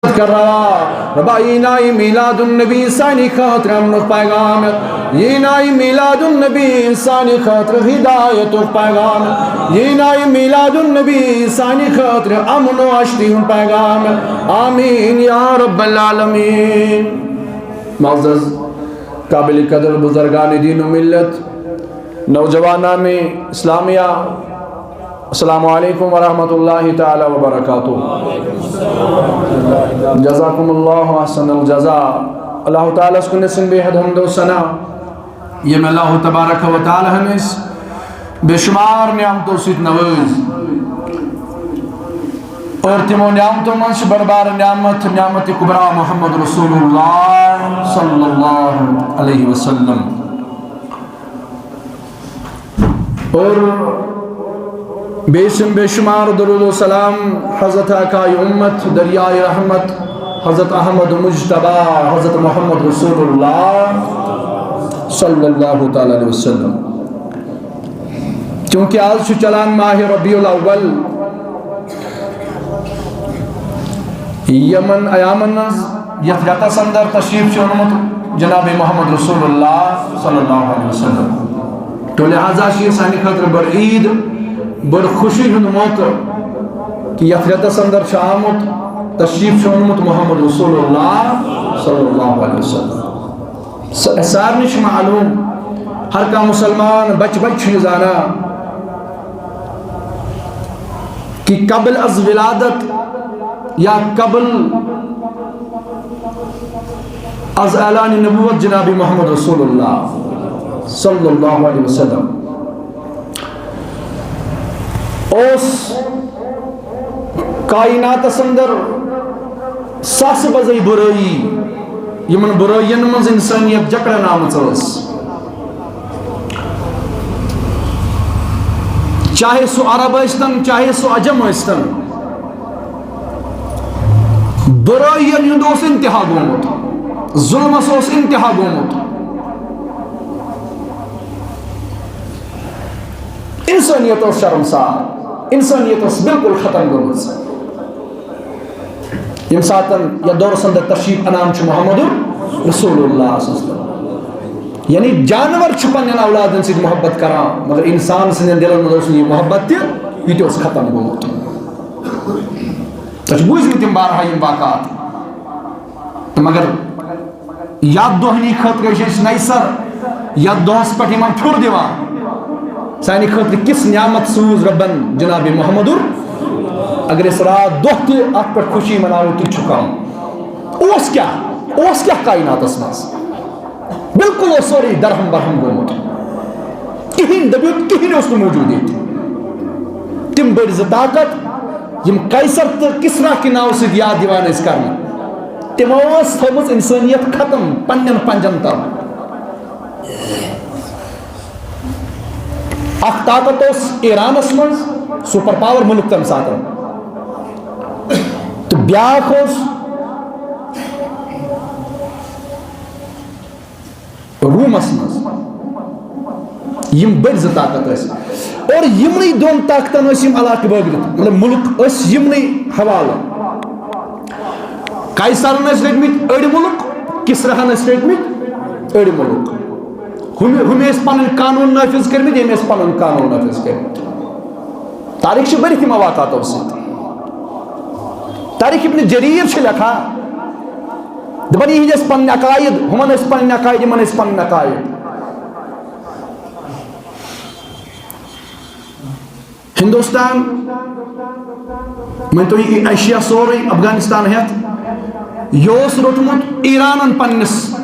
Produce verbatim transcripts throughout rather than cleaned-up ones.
کرا۔ رۄبا، یہِ نایہِ میلاد النبی سانہِ خٲطرٕ امنُک پیغام۔ یہِ نایہِ میلاد النبی سانہِ خٲطرٕ ہدایتُک پیغام۔ یہِ نایہِ میلاد النبی سانہِ خٲطرٕ امن و آشتی ہُنٛد پیغام۔ آمین یا رب العالمین۔ معزز قابل قدر بزرگان دین و ملت، نوجوانان اسلامیہ، السلام علیکم ورحمۃ اللہ تعالی وبرکاتہ۔ جزاکم اللہ احسن الجزا۔ اللہ تعالیٰ ہس کُن سن بے حد حمد و ثنا، یم اللہ تبارک و تعالیٰ ہن اس بے شمار نعمتوں سۭتۍ نوٲز، اور تمو نعمتوں منٛز چھِ بڑ بار نعمت، نعمت کبریٰ محمد رسول اللہ صلی اللہ علیہ وسلم۔ اور بیٚیہِ سُنٛد بے شمار درود و سلام حضرت آقائے امت، دریائے رحمت، حضرت احمد مجتبیٰ، حضرت محمد رسول اللہ صلی اللہ تعالیٰ علیہ وسلم۔ چونکہ آز چھُ چلان ماہ ربیع الاول، یمن ایامن منٛز یتھ رٮ۪تس اندر تشریف چھُ اوٚنمُت جناب محمد رسول اللہ صلی اللہ علیہ وسلم۔ تو لہذا چھُ یہِ سانہِ خٲطرٕ بٔڑ عید، بٔڑ خوشی ہُنٛد موقعہٕ کہ یتھ رٮ۪تس اندر چھُ آمُت، تشریف چھُ اوٚنمُت محمد رسول اللہ صلی اللہ علیہ وسلم۔ س-، سارنٕے چھُ معلوم، ہر کانٛہہ مسلمان بچہٕ بچہٕ چھُ یہِ زانان کہ قبل از ولادت یا قبل از اعلان نبوت جناب محمد رسول اللہ صلی اللہ علیہ وسلم اوس کائناتس اندر ساسہٕ بزے برٲیی، یِمن برٲیین منٛز انسٲنیت جکڑن آمٕژ ٲس۔ چاہے سُہ عرب ٲسۍتن، چاہے سُہ عجم ٲسۍتن، برٲیین ہُنٛد اوس انتہا گوٚمُت، ظلمس اوس انتہا گوٚمُت۔ انسانیت ٲس شرمسار، انسانیت ٲس بالکل ختم گٔمٕژ۔ ییٚمہِ ساتن یتھ دورس اندر تشریف انان چھُ محمد رسول اللہ صلی اللہ علیہ وسلم، یعنی جانور چھُ پننٮ۪ن اولادن سۭتۍ محبت کران، مگر انسان سٕنٛدٮ۪ن دلن منٛز اوس نہٕ یہِ محبت تہِ، یہِ تہِ اوس ختم گوٚمُت۔ تۄہہِ چھِ بوٗزمٕتۍ یِم بارہا یِم واقعات۔ تہٕ مگر یتھ دۄہنی خٲطرٕ چھِ أسۍ نَیہِ سر یتھ دۄہس پٮ۪ٹھ یِمن پھیُر دِوان۔ سانہِ خٲطرٕ کِژھ نعمت سوٗز رۄبن جناب محمدُر۔ اگر أسۍ راتھ دۄہ تہِ اتھ پٮ۪ٹھ خوشی مناوو، تہِ چھُ کم۔ اوس کیٛاہ؟ اوس کیٛاہ کائناتس منٛز؟ بالکل اوس سورُے درہم برہم گوٚمُت۔ کِہیٖنۍ، دٔپِو، کِہیٖنۍ اوس نہٕ موٗجوٗد ییٚتہِ۔ تِم بٔڑۍ زٕ طاقت، یِم قیصر تہٕ کسرا کہِ ناوٕ سۭتۍ یاد یِوان ٲسۍ کرنہٕ، تِمو ٲس تھٲومٕژ انسٲنیت ختم پننٮ۪ن پنجن تل۔ اکھ طاقت اوس ایرانس منٛز، سپر پاور مُلک تمہِ ساتہٕ، تہٕ بیاکھ اوس رومس منٛز۔ یِم بٔڑۍ زٕ طاقت ٲسۍ، اور یِمنٕے دۄن طاقتن ٲسۍ یِم علاقہٕ بٲگرِتھ، مطلب، مُلک ٲسۍ یِمنٕے حوالہٕ۔ قیصرن ٲسۍ رٔٹمٕتۍ أڑۍ مُلک، کسراہن ٲسۍ رٔٹمٕتۍ أڑۍ مُلک۔ ہُمہِ، ہُمہِ ٲسۍ پنٕنۍ قانوٗن نافذ کٔرمٕتۍ، ییٚمہِ ٲسۍ پنُن قانوٗن نافذ کٔرمٕتۍ۔ تاریخ چھِ بٔرِتھ یِمو واقعاتو سۭتۍ۔ تاریخ ابن جریر چھِ لیکھان، دپان، یِہنٛدۍ ٲسۍ پنٕنۍ عقاید، ہُمن ٲسۍ پنٕنۍ عقاید، یِمن ٲسۍ پنٕنۍ عقاید۔ ہندوستان، مٲنۍ تو، یہِ ایشیا سورُے، افغانستان ہٮ۪تھ، یہِ اوس روٚٹمُت ایرانن پننِس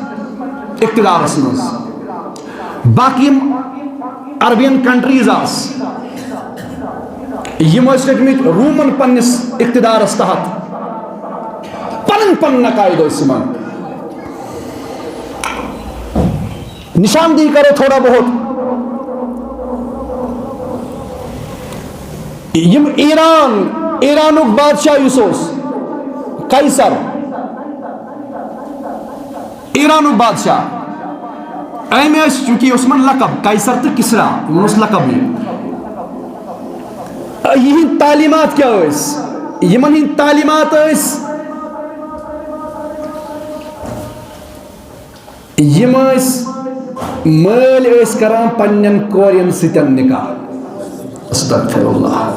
اقتدارس منٛز۔ باقی یِم عربین کنٹریز آسہٕ، یِم ٲسۍ رٔٹمٕتۍ رومن پننِس اقتدارس تحت۔ پنٕنۍ پنٕنۍ عقاید ٲسۍ یِمن۔ نشاندہی کرو تھوڑا بہت۔ یِم ایران، ایرانُک بادشاہ یُس اوس، قیصر، ایرانُک بادشاہ، أمۍ ٲسۍ، چونکہ یہِ اوس یِمن لقب، قیصر تہٕ کسرا، یِمن اوس لقب یہِ۔ یِہنٛدۍ تعلیمات کیٛاہ ٲسۍ؟ یِمن ہٕنٛدۍ تعلیمات ٲسۍ یِم ٲسۍ، مٲلۍ ٲسۍ کران پننٮ۪ن کورٮ۪ن سۭتۍ نکاح۔ استغفر اللہ۔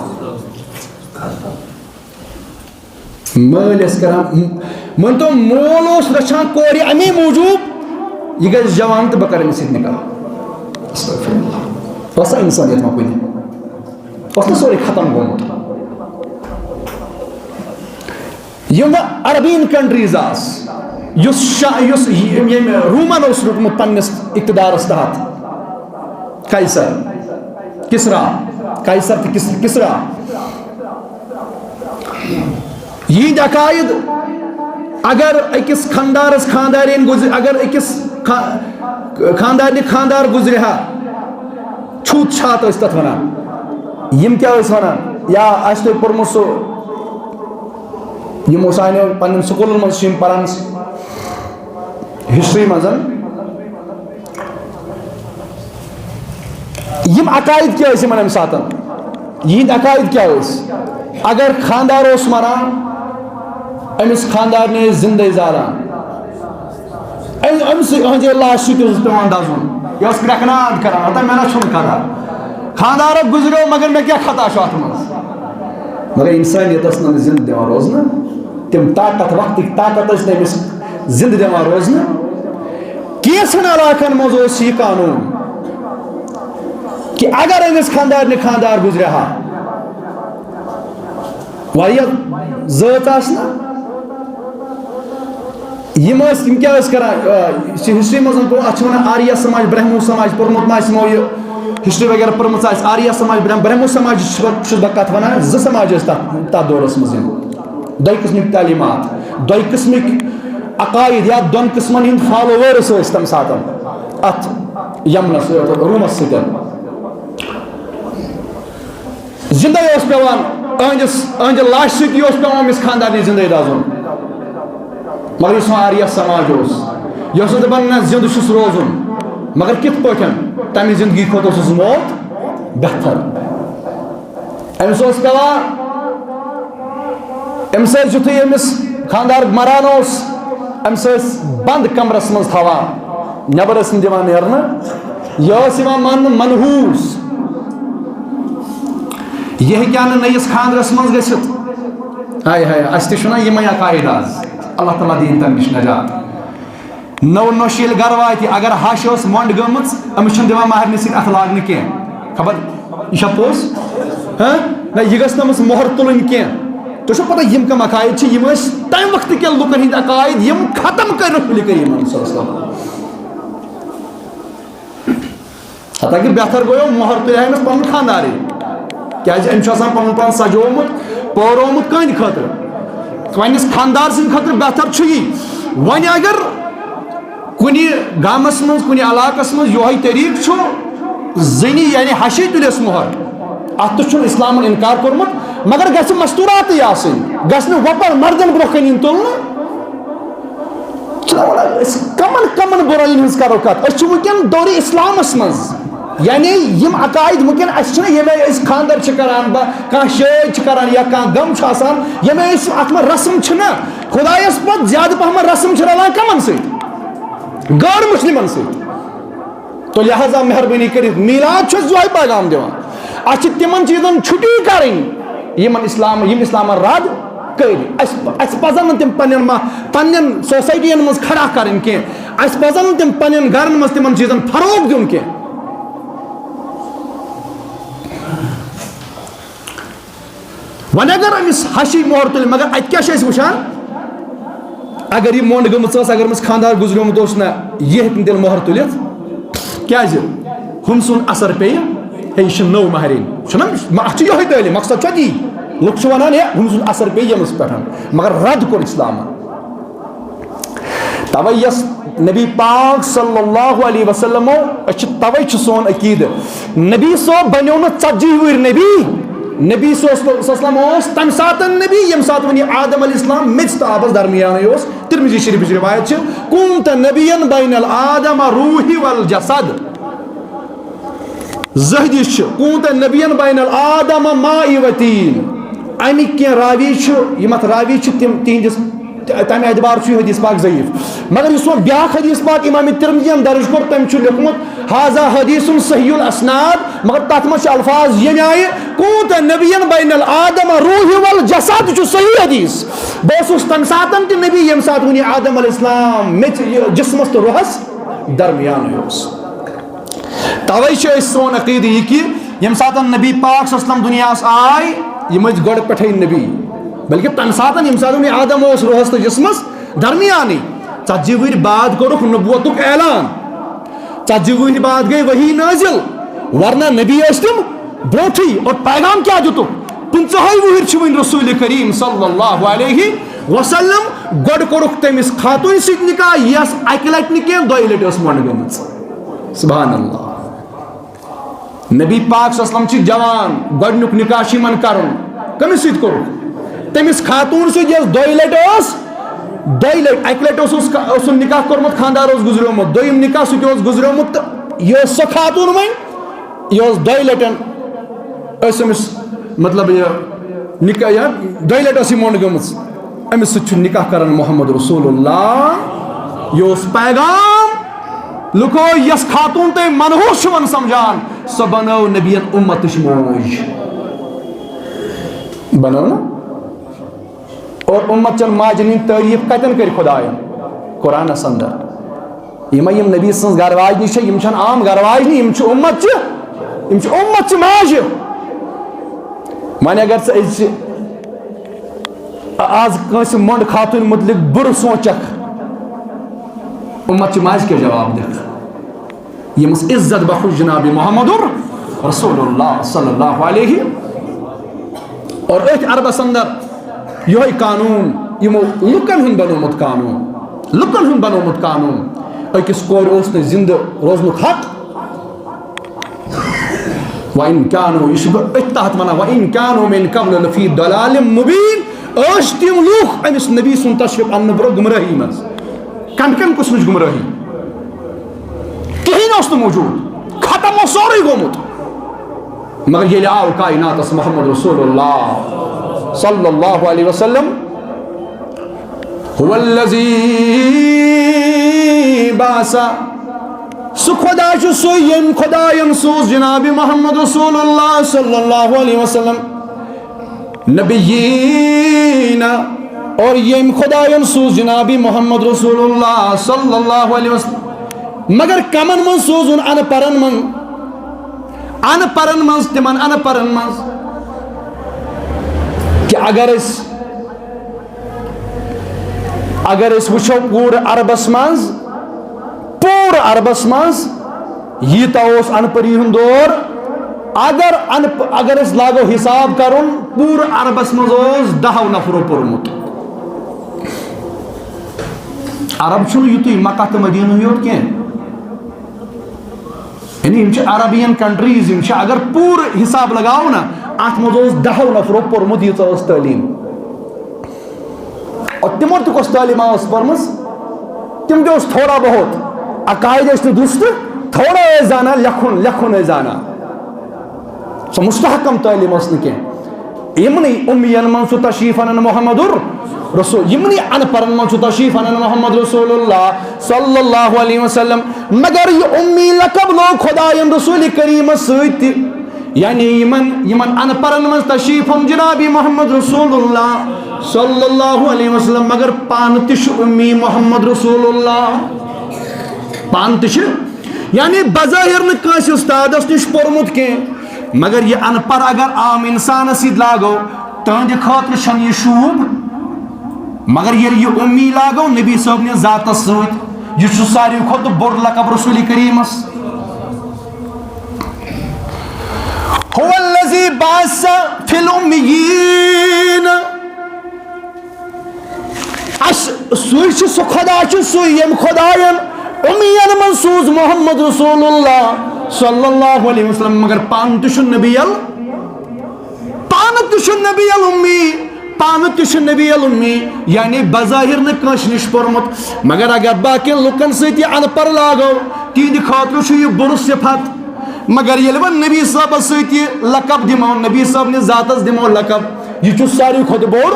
مٲلۍ ٲسۍ کران، مٲنۍ تو، مول اوس رچھان کورِ امی موٗجوٗب، یہِ گژھِ جوان تہٕ بہٕ کرٕ أمِس سۭتۍ نکاح۔ استغفر اللہ۔ اوسا انسانیت ما کُنہِ؟ اوس نہٕ سورُے ختم گوٚمُت؟ یِم وۄنۍ عربین کنٹریز آسہٕ، یُس شا-، یُس یِم، ییٚمۍ رومن اوس روٚٹمُت پننِس اقتدارس تحت، قیصر، کسرا، قیصر تہٕ کس-، کسرا۔ یِہنٛدۍ عقاید، اگر أکِس خاندارس خاندارین گُزرِ، اگر أکِس خا-، خاندارنہِ خاندار گُزرِ ہا، چھوت چھات ٲسۍ تتھ ونان۔ یِم کیٛاہ ٲسۍ ونان؟ یا آسہِ تۄہہِ پوٚرمُت سُہ، یِمو سانیو پننٮ۪ن سکوٗلن منٛز چھِ یِم پران ہسٹری منٛز، یِم عقاید کیٛاہ ٲسۍ یِمن اَمہِ ساتہٕ؟ یِہِنٛدۍ عقاید کیٛاہ ٲسۍ؟ اگر خانٛدار اوس مران، أمِس خانٛدارنہِ ٲسۍ زِندَے زالان۔ أمۍ، أمۍ سٕے، أہٕنٛدِ لاشہِ سۭتۍ اوس پٮ۪وان دَزُن۔ یہِ اوس کرٛٮ۪کہٕ ناد کران، ہتا مےٚ نہ چھُنہٕ خطا۔ خانٛدارَکھ گُزریو، مگر مےٚ کیٛاہ خطا چھُ اَتھ منٛز؟ مگر اِنسٲنیت ٲس نہٕ أمِس زِندٕ دِوان روزنہٕ۔ تِم طاقت، وقتٕکۍ طاقت ٲسۍ نہٕ أمِس زِندٕ دِوان روزنہٕ۔ کینٛژھن علاقن منٛز اوس یہِ قانوٗن کہِ اگر أمِس خانٛدارنہِ خانٛدار گُزرِ ہا، واریاہ زٲژ آسہِ نہ، یِم ٲسۍ، یِم کیٛاہ ٲسۍ کران؟ آ، یہِ چھِ ہسٹری منٛز پوٚر-، اَتھ چھِ وَنان آریہ سماج، برہمو سماج، پوٚرمُت ما آسہِ یِمو یہِ ہسٹری وغیرہ پٔرمٕژ آسہِ، آریہ سماج، برہم-، برہمو سماج چھُس بہٕ، چھُس بہٕ کَتھ وَنان، زٕ سماج ٲسۍ تَتھ، تَتھ دورَس منٛز یِم۔ دۄیہِ قٕسمٕکۍ تعلیٖمات، دۄیہِ قٕسمٕکۍ عقاید یا دۄن قٕسمَن ہٕنٛدۍ فالووٲرٕس ٲسۍ تَمہِ ساتہٕ اَتھ یَمنَس، روٗمَس سۭتۍ۔ زِندَے اوس پٮ۪وان أہٕنٛدِس، أہٕنٛدِ لاشہِ سۭتی اوس پٮ۪وان أمِس خانٛدارنہِ زِندَے دَزُن۔ مگر یُس وۄنۍ آریہ سماج اوس، یہِ اوس نہٕ دَپان، نہ، زِندٕ چھُس روزُن۔ مگر کِتھ پٲٹھۍ؟ تَمہِ زِندگی کھۄتہٕ اوسُس موت بہتر۔ أمِس اوس پٮ۪وان، أمِس ٲسۍ یُتھُے أمِس خانٛدار مران اوس، أمِس ٲسۍ بنٛد کمرس منٛز تھاوان، نٮ۪بر ٲسۍ نہٕ دِوان نیرنہٕ۔ یہِ ٲس یِوان ماننہٕ منحوٗس، یہِ ہیٚکہِ ہا نہٕ نٔیِس خانٛدرس منٛز گٔژھِتھ۔ ہاے ہاے، اَسہِ تہِ چھُنہ یِمَے عقاید آز۔ اللہ تعالیٰ دِیِن تَمہِ نِش نجات۔ نٔو نوٚش ییٚلہِ گرٕ واتہِ، اگر ہَش ٲس مۄنڈ گٔمٕژ، أمِس چھِنہٕ دِوان مہرنہِ سۭتۍ اَتھٕ لاگنہٕ کینٛہہ۔ خبر یہِ چھا پوٚز؟ ہاں؟ نہ، یہِ گژھِ نہٕ أمِس مۄہر تُلٕنۍ کینٛہہ۔ تۄہہِ چھو پتہ یِم کم عقاید چھِ؟ یِم ٲسۍ تَمہِ وقتہٕ کٮ۪ن لُکن ہٕنٛدۍ عقاید، یِم ختم کٔرِکھ نبی کریم صلی اللہ علیہ وسلم۔ حتیٰ کہ بہتر گوٚو مۄہر تُلہِ ہا أمِس پنُن خانٛدارٕے۔ کیٛازِ أمِس چھُ آسان پنُن پان سجومُت، پٲرومُت کٕہٕنٛدِ خٲطرٕ۔ پننِس خانٛدار سٕنٛدِ خٲطرٕ بہتر چھُ یی۔ وۄنۍ اگر کُنہِ گامس منٛز، کُنہِ علاقس منٛز یِہوٚے طریٖقہٕ چھُ، زٔنی یعنی ہشی تُلٮ۪س مۄہر، اتھ تہِ چھُنہٕ اسلامن انکار کوٚرمُت، مگر گژھِ مستوراتٕے آسٕنۍ، گژھِ نہٕ وۄپر مردن برونٛہہ کنہِ یِنۍ تُلنہٕ۔ چھِنہ وَنان أسۍ کَمَن کَمَن بُرٲیِن ہٕنٛز کَرو کَتھ؟ أسۍ چھِ وٕنکٮ۪ن دورِ اِسلامَس منٛز۔ یعنی یِم عقاید وٕنکٮ۪ن اَسہِ چھِنہ، ییٚمہِ آیہِ أسۍ خانٛدر چھِ کَران، بہ-، کانٛہہ شٲدۍ چھِ کَران یا کانٛہہ غم چھُ آسان، ییٚمہِ آیہِ أسۍ اَتھ منٛز رسم چھِنہ، خۄدایَس پَتہٕ زیادٕ پَہمَتھ رسم چھِ رَلان کَمَن سۭتۍ؟ غٲر مُسلِمَن سۭتۍ۔ تو لہذا مہربٲنی کٔرِتھ میٖلاد چھُ اَسہِ یِہوٚے پیغام دِوان۔ اَسہِ چھِ تِمَن چیٖزَن چھُٹی کَرٕنۍ، یِمَن اِسلام، یِم اِسلامَن رَد کٔرۍ۔ اَسہِ، اَسہِ پَزَن نہٕ تِم پنٛنٮ۪ن ما-، پنٛنٮ۪ن سوسایٹیَن منٛز کھڑا کَرٕنۍ کینٛہہ۔ اَسہِ پَزَن نہٕ تِم پنٛنٮ۪ن گَرَن منٛز تِمَن چیٖزَن فروغ دیُن کینٛہہ۔ وۄنۍ اگر أمِس ہشی مۄہر تُلہِ، مگر اَتہِ کیٛاہ چھِ أسۍ وٕچھان؟ اگر یہِ مۄنٛڈ گٔمٕژ ٲس، اگر أمِس خانٛدار گُزریومُت اوس نہ، یہِ ہیٚکہِ نہٕ تیٚلہِ مۄہر تُلِتھ۔ کیٛازِ؟ ہُم سُنٛد اثر پیٚیہِ، ہے، یہِ چھِ نٔو مہرِنۍ۔ چھُنہ، مہ-، اَتھ چھُ یِہوٚے دٔلیٖل، مقصد چھا تی؟ لُکھ چھِ وَنان، ہے، ہُم سُنٛد اثر پیٚیہِ ییٚمِس پٮ۪ٹھ، مگر رَد کوٚر اِسلامَن۔ توے یۄس نبی پاک صلی اللہ علیہ وسلمو، أسۍ چھِ، توے چھُ سون عقیدٕ۔ نبی صٲب بنیو نہٕ ژتجی وُہٕرۍ نبی۔ نبی صلی اللہ علیہ وسلم اوس تمہِ ساتہٕ نبی، ییٚمہِ ساتہٕ وۄنۍ یہِ آدم علیہ السلام میٚژِ تہٕ آبس درمیانٕے اوس۔ ترمذی شریفٕچ روایت چھِ، "كنت نبيا بين الآدم روحي والجسد۔" زہدی چھِ، "كنت نبيا بين الآدم ماء وطين۔" اَمِکۍ کینٛہہ راوی چھِ، یِم اَتھ راوی چھِ، تِم، تِہنٛدِس، تَمہِ اعتبار چھُ یہِ حدیث پاک ضعیف۔ مگر یُس وۄنۍ بیٛاکھ حدیث پاک امام ترمذین درج کوٚر، تٔمۍ چھُ لیوٚکھمُت، "ھذا حدیث صحیح الاسناد"، مگر تتھ منٛز چھِ الفاظ ییٚمہِ آیہِ، "كنت نبيا بين آدم روحي والجسد"، یہِ چھُ صحیح حدیث۔ بہٕ اوسُس تمہِ ساتن تہِ نبی، ییٚمہِ ساتہٕ وُنہِ آدم علیہ السلام میٚژِ، یہِ جسمس تہٕ روحس درمیانٕے اوس۔ توے چھِ أسۍ، سون عقیدٕ یہِ کہِ ییٚمہِ ساتن نبی پاک صلی اللہ علیہ وسلم دُنیاہس آے، یِم ٲسۍ گۄڈٕ پٮ۪ٹھے نبی، بلکہِ تمہِ ساتن، ییٚمہِ ساتہٕ وُنہِ آدم اوس روحس تہٕ جسمس درمیانٕے، ژتجی وُہٕرۍ بعد کوٚرُکھ نبوتُک اعلان۔ ژتجی وُہٕرۍ بعد گٔے وحی نٲزِل، ورنہ نبی ٲسۍ تِم برونٹھٕے۔ اور پیغام کیٛاہ دِتُکھ؟ پٕنٛژٕہے وُہٕرۍ چھِ وٕنہِ رسول کریم صلی اللہ علیہ وسلم۔ گۄڈٕ کوٚرُکھ تٔمِس خاتوٗنہِ سۭتۍ نکاح، یۄس اکہِ لٹہِ نہٕ کینٛہہ، دۄیہِ لٹہِ ٲس مۄنڈٕ گٔمٕژ۔ سبحان اللہ۔ نبی پاک صلی اللہ علیہ وسلم چھِ جوان، گۄڈٕنیُک نکاح چھُ یِمن کرُن۔ کٔمِس سۭتۍ کوٚرُکھ؟ تٔمِس خاتوٗن سۭتۍ، یۄس دۄیہِ لٹہِ ٲس۔ دۄیہِ لٹہِ، اکہِ لٹہِ اوسُس، اوسُن نکاح کوٚرمُت، خانٛدار اوس گُزریومُت، دوٚیِم نکاح سُہ تہِ اوس گُزریومُت، تہٕ یہِ ٲس سۄ خاتوٗن وۄنۍ، یہِ اوس دۄیہِ لٹٮ۪ن، ٲسۍ أمِس، مطلب، یہِ نکاح، یا دۄیہِ لٹہِ ٲس یہِ مۄنڈ گٔمٕژ، أمِس سۭتۍ چھُ نکاح کران محمد رسول اللہ۔ یہِ اوس پیغام۔ لُکو، یۄس خاتوٗن تُہۍ منحوس چھِوَن سمجھان، سۄ بنٲو نبیَن اُمتٕچ موج۔ بنٲو نا؟ اور اُمت چٮ۪ن ماجٮ۪ن ہٕنٛدۍ تعریٖف کتٮ۪ن کٔرۍ خۄدایَن؟ قرآنس اندر۔ یِمے یِم نبی سٕنٛز گرٕ واجنہِ چھےٚ، یِم چھَنہٕ عام گرٕ واجنہِ، یِم چھِ اُمت چہِ، یِم چھِ اُمت چہِ ماجہِ۔ وۄنۍ اگر ژٕ أزچہِ آز کٲنٛسہِ مۄنڈ خاتوٗنہِ مُتعلِق بُرٕ سونٛچکھ، اُمت چہِ ماجہِ کیٛاہ جواب دِکھ؟ ییٚمِس عزت بخش جناب محمد رسول اللہ صلی اللہ علیہ۔ اور أتھۍ عربس اندر یِہوٚے قانوٗن، یِمو لُکن ہُنٛد بنوومُت قانوٗن، لُکن ہُنٛد بنوومُت قانوٗن۔ أکِس کورِ اوس نہٕ زِندٕ روزنُک حق۔ وَإِن كَانُوا، یہِ چھُ بہٕ أتھۍ تحت وَنان، وَإِن كَانُوا مِن قَبْلُ لَفِي ضَلَالٍ مُّبِينٍ۔ ٲسۍ تِم لوٗکھ أمِس نبی سُنٛد تشریف اَننہٕ برٛونٛہہ گُمرٲہی منٛز۔ کَمہِ کَمہِ قٕسمٕچ گُمرٲہی؟ کِہیٖنۍ اوس نہٕ موجوٗد، ختم اوس سورُے گوٚمُت۔ مگر ییٚلہِ آو کائناتس محمد رسول اللہ صلی اللہ علیہ وسلم، هو الذی بعث، سُہ خدا چھُ سُے، ییٚمۍ خدایَن سوٗز جناب محمد رسول اللہ صلی اللہ علیہ وسلم نبیین، اور ییٚمۍ خدایَن سوٗز جناب محمد رسول اللہ صلی اللہ علیہ وسلم۔ مگر کمن منٛز سوٗزُن؟ ان پڑھن منٛز، ان پڑھن منٛز، تِمن ان پڑھن منٛز۔ کہ اگر أسۍ اگر أسۍ وٕچھو پوٗرٕ عربس منٛز، پوٗرٕ عربس منٛز ییٖتیٛاہ اوس ان پڑھی ہُنٛد دور، اگر ان، اگر أسۍ لاگو حساب کرُن، پوٗرٕ عربس منٛز اوس دہو نفرو پوٚرمُت۔ عرب چھُنہٕ یُتُے مکہ تہٕ مدینہٕے یوت کینٛہہ۔ یعنی یِم چھِ عربین کنٹریز، یِم چھِ، اگر پوٗرٕ حساب لگاوو نا، اتھ منٛز اوس دہو نفرو پوٚرمُت، ییٖژاہ ٲس تعلیٖم۔ اور تِمو تہِ کۄس تعلیٖم ٲس پٔرمٕژ؟ تِم تہِ اوس تھوڑا بہت، عقاید ٲسۍ نہٕ درست، تھوڑا ٲسۍ زانان لیکھُن، لیکھُن ٲسۍ زانان۔ سۄ مستحکم تعلیٖم ٲس نہٕ کینٛہہ۔ یِمنٕے اُمین منٛز چھُ تشریٖف اَنان محمد رسول، یِمنٕے اَن پَڑھن منٛز چھُ تشریٖف اَنان محمد رسول اللہ صلی اللہ علیہ وسلم۔ مگر یہِ اُمی لقب لوگ خۄدایَن رسول کریٖمَس سۭتۍ تہِ، یعنی یِمن، یِمن اَن پَڑھن منٛز تشریٖف اوٚن جناب محمد رسول اللہ صلی اللہ علیہ وسلم، مگر پانہٕ تہِ چھُ اُمی محمد رسول اللہ، پانہٕ تہِ چھُ، یعنی بظٲہِر نہٕ کٲنٛسہِ اُستادَس نِش پوٚرمُت کینٛہہ، مگر یہِ اَن پَڑھ اگر عام اِنسانَس سۭتۍ لاگو، تہنٛدِ خٲطرٕ چھَنہٕ یہِ شوٗب۔ مگر ییٚلہِ یہِ اُمی لاگو نبی صٲبنہِ ذاتَس سۭتۍ، یہِ چھُ ساروی کھۄتہٕ بوٚڑ لقب رسول کریٖمَس۔ هو الذی بعث فی الامیین۔ اَس-، سُے چھُ سُہ خۄدا چھُ سُے، ییٚمۍ خۄدایَن اُمِیَن منٛز سوٗز محمد رسول اللہ صلی اللہ علیہ وسلم، مگر پانہٕ تہِ چھُ نبی ال-، پانہٕ تہِ چھُ نبی الامی، پانہٕ تہِ چھُ نبی الامی، یعنی بظٲہِر نہٕ کٲنٛسہِ نِش پوٚرمُت، مگر اگر باقین لُکن سۭتۍ یہِ اَن پَڑھ لاگو، تِہنٛدِ خٲطرٕ چھُ یہِ بُرٕ صفت۔ مگر ییٚلہِ وۄنۍ نبی صٲبس سۭتۍ یہِ لقب دِمو، نبی صٲبنہِ ذاتس دِمو لقب، یہِ چھُ ساروی کھۄتہٕ بوٚڑ۔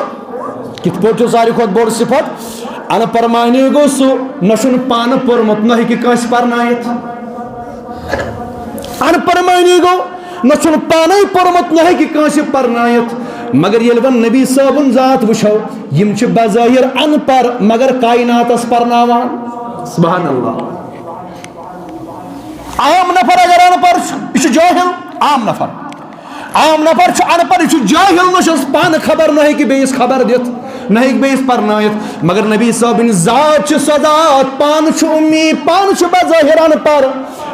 کِتھ پٲٹھۍ چھُ ساروی کھۄتہٕ بوٚڑ صفت؟ ان پڑھ معنی گوٚو سُہ، نہ چھُنہٕ پانہٕ پوٚرمُت، نہ ہیٚکہِ کٲنٛسہِ پرنٲیِتھ۔ ان پڑھ معنی گوٚو، نہ چھُنہٕ پانے پوٚرمُت، نہ ہیٚکہِ کٲنٛسہِ پرنٲیِتھ۔ مگر ییٚلہِ وۄنۍ نبی صٲبُن ذات وٕچھو، یِم چھِ بظٲہر ان پڑھ، مگر کائناتس پرناوان۔ سبحان اللہ۔ عام نفر اگر ان پڑھ چھُ، یہِ چھُ جٲہِل، عام نفر۔ عام نفر چھُ ان پڑھ، یہِ چھُ جٲہِل، نہ چھُس پانہٕ خبر، نہ ہیٚکہِ بیٚیِس خبر دِتھ، نہ ہیٚکہِ بیٚیِس پرنٲیِتھ۔ مگر نبی صٲبٕنۍ ذات چھِ سۄ ذات، پانہٕ چھُ اُمی، پانہٕ چھُ بظٲہر ان پڑھ،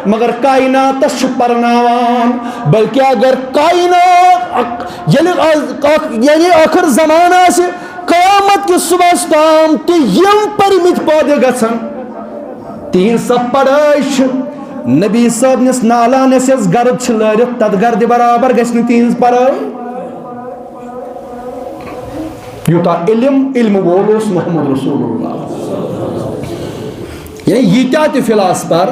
مگر کائناتس چھُ پرناوان۔ بلکہ اگر کائنات اک-، ییٚلہِ از-، اکھ، یعنی ٲخر زمانہٕ آسہِ، قیامت کِس صبحس تام تہِ یِم پٔرمٕتۍ پٲدٕ گژھن، تِہنٛز سۄ پڑھٲے چھِ نبی صٲبنِس نالانس یۄس گرد چھِ لٲرِتھ، تتھ گردِ برابر گژھِ نہٕ تِہنٛز پڑھٲے۔ یوٗتاہ علم، علم وول اوس محمد رسول اللہ۔ یعنی ییٖتیٛاہ تہِ فلاسفر،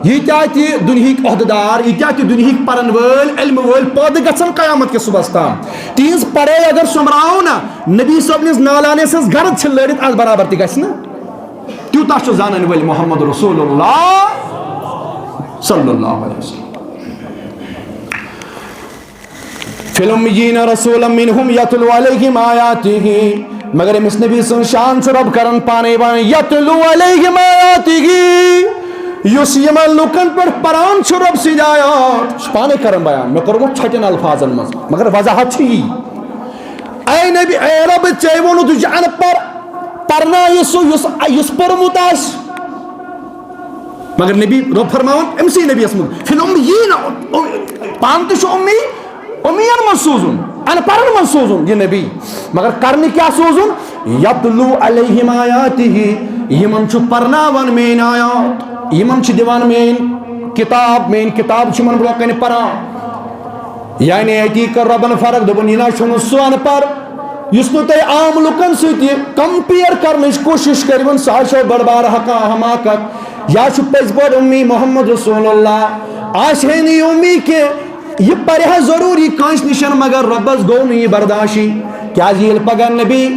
ییٖتیٛاہ تہِ دُنہِکۍ عہدٕ دار، ییٖتیٛاہ تہِ دُنہِکۍ پرن وٲلۍ، علمہٕ وٲلۍ پٲدٕ گژھن قیامت کِس صبحس تام، تِہنٛز پڑھٲے اگر سۄمبراوو نہ، نبی صٲبنِس نالانس یۄس گرد چھِ لٲرِتھ، اتھ برابر تہِ گژھِ نہٕ۔ تیوٗتاہ چھُ زانن وٲلۍ محمد رسول اللہ صلی اللہ علیہ وسلم۔ فی الامیین رسولا منہم یتلو علیہم آیاتہ۔ مگر أمِس نبی سٕنٛز شان چھُ رب کران پانے بیان، یتلو علیہم آیاتہ، یُس یِمن لُکن پٮ۪ٹھ پران چھُ رب سٕنٛدۍ آیات، چھُ پانے کران بیان۔ مےٚ کوٚرمُت ژھۄٹٮ۪ن الفاظن منٛز، مگر وضاحت چھِ یی۔ اے نبی، اے رب، ژےٚ ووٚنُتھ، یہِ چھُ ان پڑھ، پرنایہِ سُہ یُس، یُس پوٚرمُت آسہِ۔ مگر نبی رب فرماوان أمسٕے نبیَس منٛز، فی الامیین، پانہٕ تہِ چھُ اُمی، اُمین منٛز سوٗزُن، ان پڑھن منٛز سوٗزُن یہِ نبی۔ مگر کرنہِ کیٛاہ سوٗزُن؟ یتلو علیہم آیاتہ، یِمن چھُ پرناوان میٲنۍ آیات، یِمن چھِ دِوان میٲنۍ کتاب، میٲنۍ کتاب چھِ یِمن برونٛہہ کنہِ پران۔ یعنی اتی کٔر ربن فرق، دوٚپُن، یہِ نہ چھُنہٕ سُہ ان پڑھ یُس نہٕ تۄہہِ عام لُکن سۭتۍ یہِ کمپیئر کرنٕچ کوٗشِش کٔرِوُن، سُہ ہا چھُ بٔڑ بار حقا حماقت۔ یا چھُ پٔزۍ پٲٹھۍ اُمی محمد رسول اللہ، آسہِ ہے نہٕ یہِ اُمی کینٛہہ، یہِ پرِ ہا ضروٗری کٲنٛسہِ نِش، مگر رۄبس گوٚو نہٕ یہِ برداشی۔ کیازِ ییٚلہِ پگاہ نبی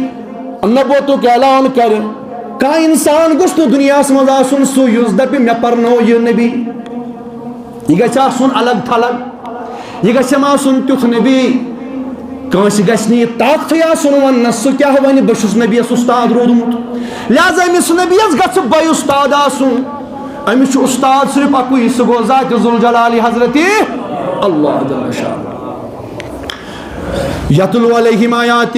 نبوتُک اعلان کرِ، کانٛہہ انسان گوٚژھ نہٕ دُنیاہس منٛز آسُن سُہ یُس دپہِ، مےٚ پرنوو یہِ نبی۔ یہِ گژھِ آسُن الگ تھلگ۔ یہِ گژھِ ما آسُن تیُتھ نبی، کٲنٛسہِ گژھِ نہٕ یہِ طاقتھٕے آسُن وننس، سُہ کیٛاہ ونہِ، بہٕ چھُس نبیَس اُستاد روٗدمُت۔ لہذا أمِس نبیَس گژھِ بے اُستاد آسُن۔ أمِس چھُ اُستاد صرف اکُے، سُہ گوٚو ذات ذوالجلال حضرت اللہ جل شانہ۔ یتلو علیہم آیاتہ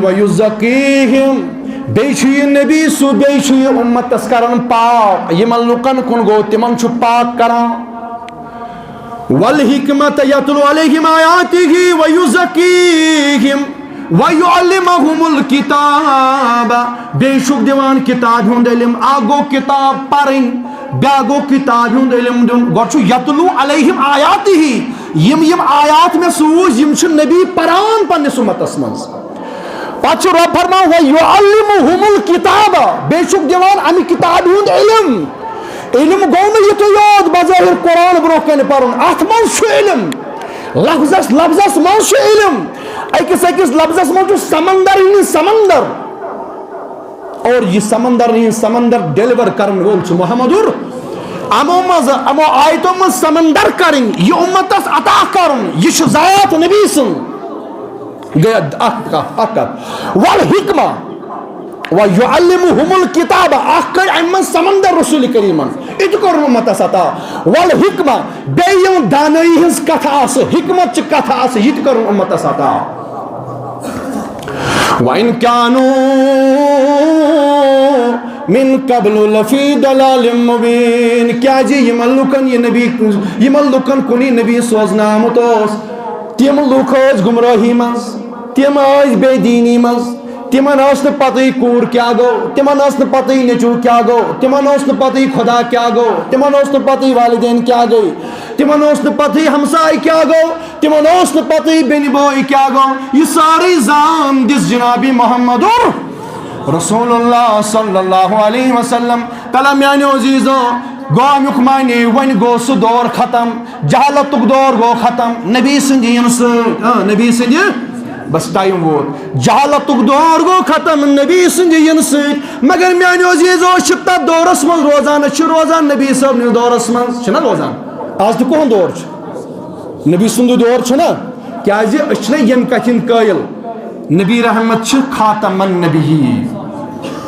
و یزکیہم۔ بیٚیہِ چھُ یہِ نبی سُہ، بیٚیہِ چھُ یہِ اُمتس کران پاک۔ یِمن لُکن کُن گوٚو، تِمن چھُ پاک کران۔ والحکمت یتلو علیہم آیاتہ و یزکیہم و یعلمہم الکتاب۔ بیٚیہِ چھُکھ دِوان کتابہِ ہُنٛد علم۔ اکھ گوٚو کتاب پرٕنۍ، بیٛاکھ گوٚو کتابہِ ہُنٛد علم دیُن۔ گۄڈٕ چھُ یتلو علیہم آیاتہ، یِم، یِم آیات مےٚ سوٗز، یِم چھِ نبی پران پننِس اُمتس منٛز۔ پتہٕ چھُ رب فرمان، وَیُعَلِّمُہُمُ الْکِتَابَ، بیٚیہِ چھُکھ دِوان اَمہِ کِتابہِ ہُنٛد علم۔ علم گوٚو نہٕ یِتُے یوت بظٲہر قرآن برٛونٛہہ کنہِ پرُن، اتھ منٛز چھُ علم، لفظس، لفظس منٛز چھُ علم، أکِس أکِس لفظس منٛز چھُ سمندر ہٕنٛدۍ سمندر۔ اور یہِ سمندر ہٕنٛدۍ سمندر ڈیلیور کرن وول چھُ محمد ال-، یِمو منٛز، یِمو آیتو منٛز سمندر کرٕنۍ، یہِ اُمتس عطا کرُن، یہِ چھُ ذات نبی سٕنٛز۔ گٔے اکھ کتھ، اکھ کتھ۔ والحکمہ، ویعلمہم الکتاب، اکھ کٔڑ امہِ منٛز سمندر رسول کریمن، یہِ تہِ کوٚرُن اُمتس عطا۔ والحکمہ، بیٚیہِ یِم دانٲیی ہٕنٛز کتھٕ آسہٕ، حکمت چہِ کتھٕ آسہٕ، یہِ تہِ کوٚرُن اُمتس عطا۔ وَإِنْ كَانُوا مِنْ قَبْلُ لَفِي ضَلَالٍ مُبِينٍ۔ کیازِ یِمن لُکن یہِ نبی، یِمن لُکن کُن یہِ نبی سوزنہٕ آمُت اوس، تِم لُکھ ٲسۍ گمراہی منٛز، تِم ٲسۍ بے دیٖنی منٛز، تِمن ٲس نہٕ پتہٕے کوٗر کیٛاہ گوٚو، تِمن ٲس نہٕ پتہٕے نیٚچوٗ کیٛاہ گوٚو، تِمن اوس نہٕ پتہٕے خدا کیٛاہ گوٚو، تِمن اوس نہٕ پتہٕے والدین کیٛاہ گٔے، تِمن اوس نہٕ پتہٕے ہمساے کیٛاہ گوٚو، تِمن اوس نہٕ پتہٕے بیٚنہِ بوے کیٛاہ گوٚو۔ یہِ سٲرٕے زان دِژ جناب محمد رسول اللہ صلی اللہ علیہ وسلم۔ تلہ میانیو عزیزو، گوٚو امیُک معنی وۄنۍ گوٚو سُہ دور ختم، جہالتُک دور گوٚو ختم۔ نبی سٕنٛدِ یِنہٕ سۭتۍ، آ، نبی سٕنٛدِ بس ٹائم ووت، جہالتُک دور گوٚو ختم نبی سٕنٛدِ یِنہٕ سۭتۍ۔ مگر میانیو عزیزو، أسۍ چھِ تتھ دورس منٛز روزان، أسۍ چھِ روزان نبی صٲبنِس دورس منٛز، چھِنہ روزان؟ آز تہِ کُہُنٛد دور چھُ؟ نبی سُنٛدُے دور چھُنہ؟ کیازِ أسۍ چھِنہ ییٚمہِ کتھِ ہٕنٛدۍ قٲیل؟ نبی رحمت چھِ خاتم النبیین۔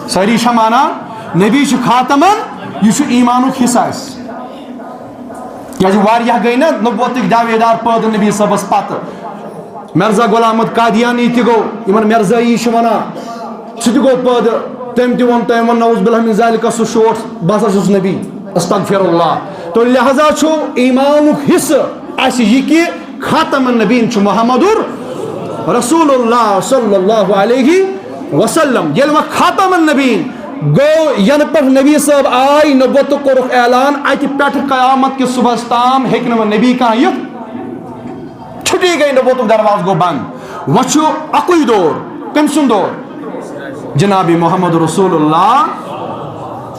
سٲری چھا مانان؟ نبی چھُ خاتمن، یہِ چھُ ایمانُک حصہٕ اَسہِ۔ کیازِ واریاہ گٔے نہ نبوتٕکۍ دعویدار پٲدٕ نبی صٲبس پتہٕ۔ مرزا غلام احمد قادیانی تہِ گوٚو، یِمن مرزایی چھِ ونان، سُہ تہِ گوٚو پٲدٕ۔ تٔمۍ تہِ ووٚن، تٔمۍ ووٚن، نعوذ باللہ من ذالک، سُہ شوٹھ، بہٕ ہسا چھُس نبی، استغفر اللہ۔ تو لہذا چھُ ایمانُک حصہٕ اَسہِ یہِ کہِ خاتم النبیین چھُ محمد رسول اللہ صلی اللہ علیہ وسلم۔ ییٚلہِ وۄنۍ خاتم النبیین گوٚو، ینہٕ پٮ۪ٹھ نبی صٲب آے، نبوتُک کوٚرُکھ اعلان، اتہِ پٮ۪ٹھٕ قیامت کِس صبحس تام ہیٚکہِ نہٕ وۄنۍ نبی کانٛہہ یِتھ۔ چھُٹی گٔے، نبوتُک دروازٕ گوٚو بنٛد۔ وۄنۍ چھُ اَکُے دور۔ کٔمۍ سُنٛد دور؟ جناب محمد رسول اللہ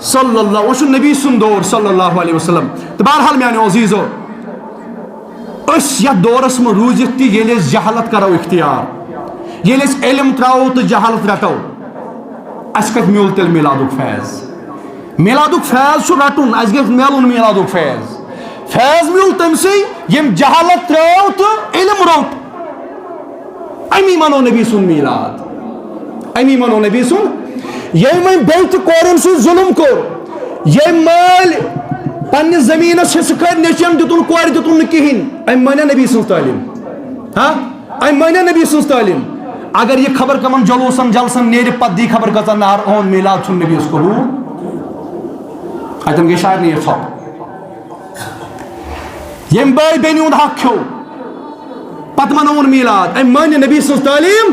صلی اللہ، وۄنۍ چھُ نبی سُنٛد دور صلی اللہ علیہ وسلم۔ تہٕ بہرحال میانیو عزیزو، أسۍ یتھ دورس منٛز روٗزِتھ تہِ ییٚلہِ أسۍ جہالت کرو اختیار، ییٚلہِ أسۍ علم ترٛاوو تہٕ جہالت رٹو، اَسہِ کتہِ میوٗل تیٚلہِ میٖلادُک فیض؟ میٖلادُک فیض چھُ رَٹُن، اَسہِ گژھِ میلُن میٖلادُک فیض۔ فیض میوٗل تٔمۍ سٕے، ییٚمۍ جہالت ترٛٲو تہٕ علم روٚٹ۔ اَمی منوو نبی سُنٛد میٖلاد۔ اَمی منوو نبی سُنٛد۔ ییٚمۍ وۄنۍ بیٚیہِ تہِ کورٮ۪ن سۭتۍ ظُلُم کوٚر، ییٚمۍ مٲلۍ پننِس زٔمیٖنَس حصہٕ کٔرۍ نیٚچوٮ۪ن، دیُتُن کورِ، دیُتُن نہٕ کِہیٖنۍ، أمۍ مٲنیا نبی سٕنٛز تعلیٖم؟ ہاں؟ أمۍ مٲنیا نبی سٕنٛز تعلیٖم؟ اگر یہِ خبر کمن جلوسن جلسن نیرِ، پتہٕ دی خبر کۭژاہ نار، اُہُنٛد میٖلاد چھُنہٕ نبیَس قبوٗل۔ اتٮ۪ن گٔے شاعرنٕے یہِ ژھۄپہٕ۔ ییٚمۍ بٲے بیٚنہِ ہُنٛد حق کھیوٚو، پتہٕ منووُن میٖلاد، أمۍ مٲنہِ نبی سٕنٛز تعلیٖم۔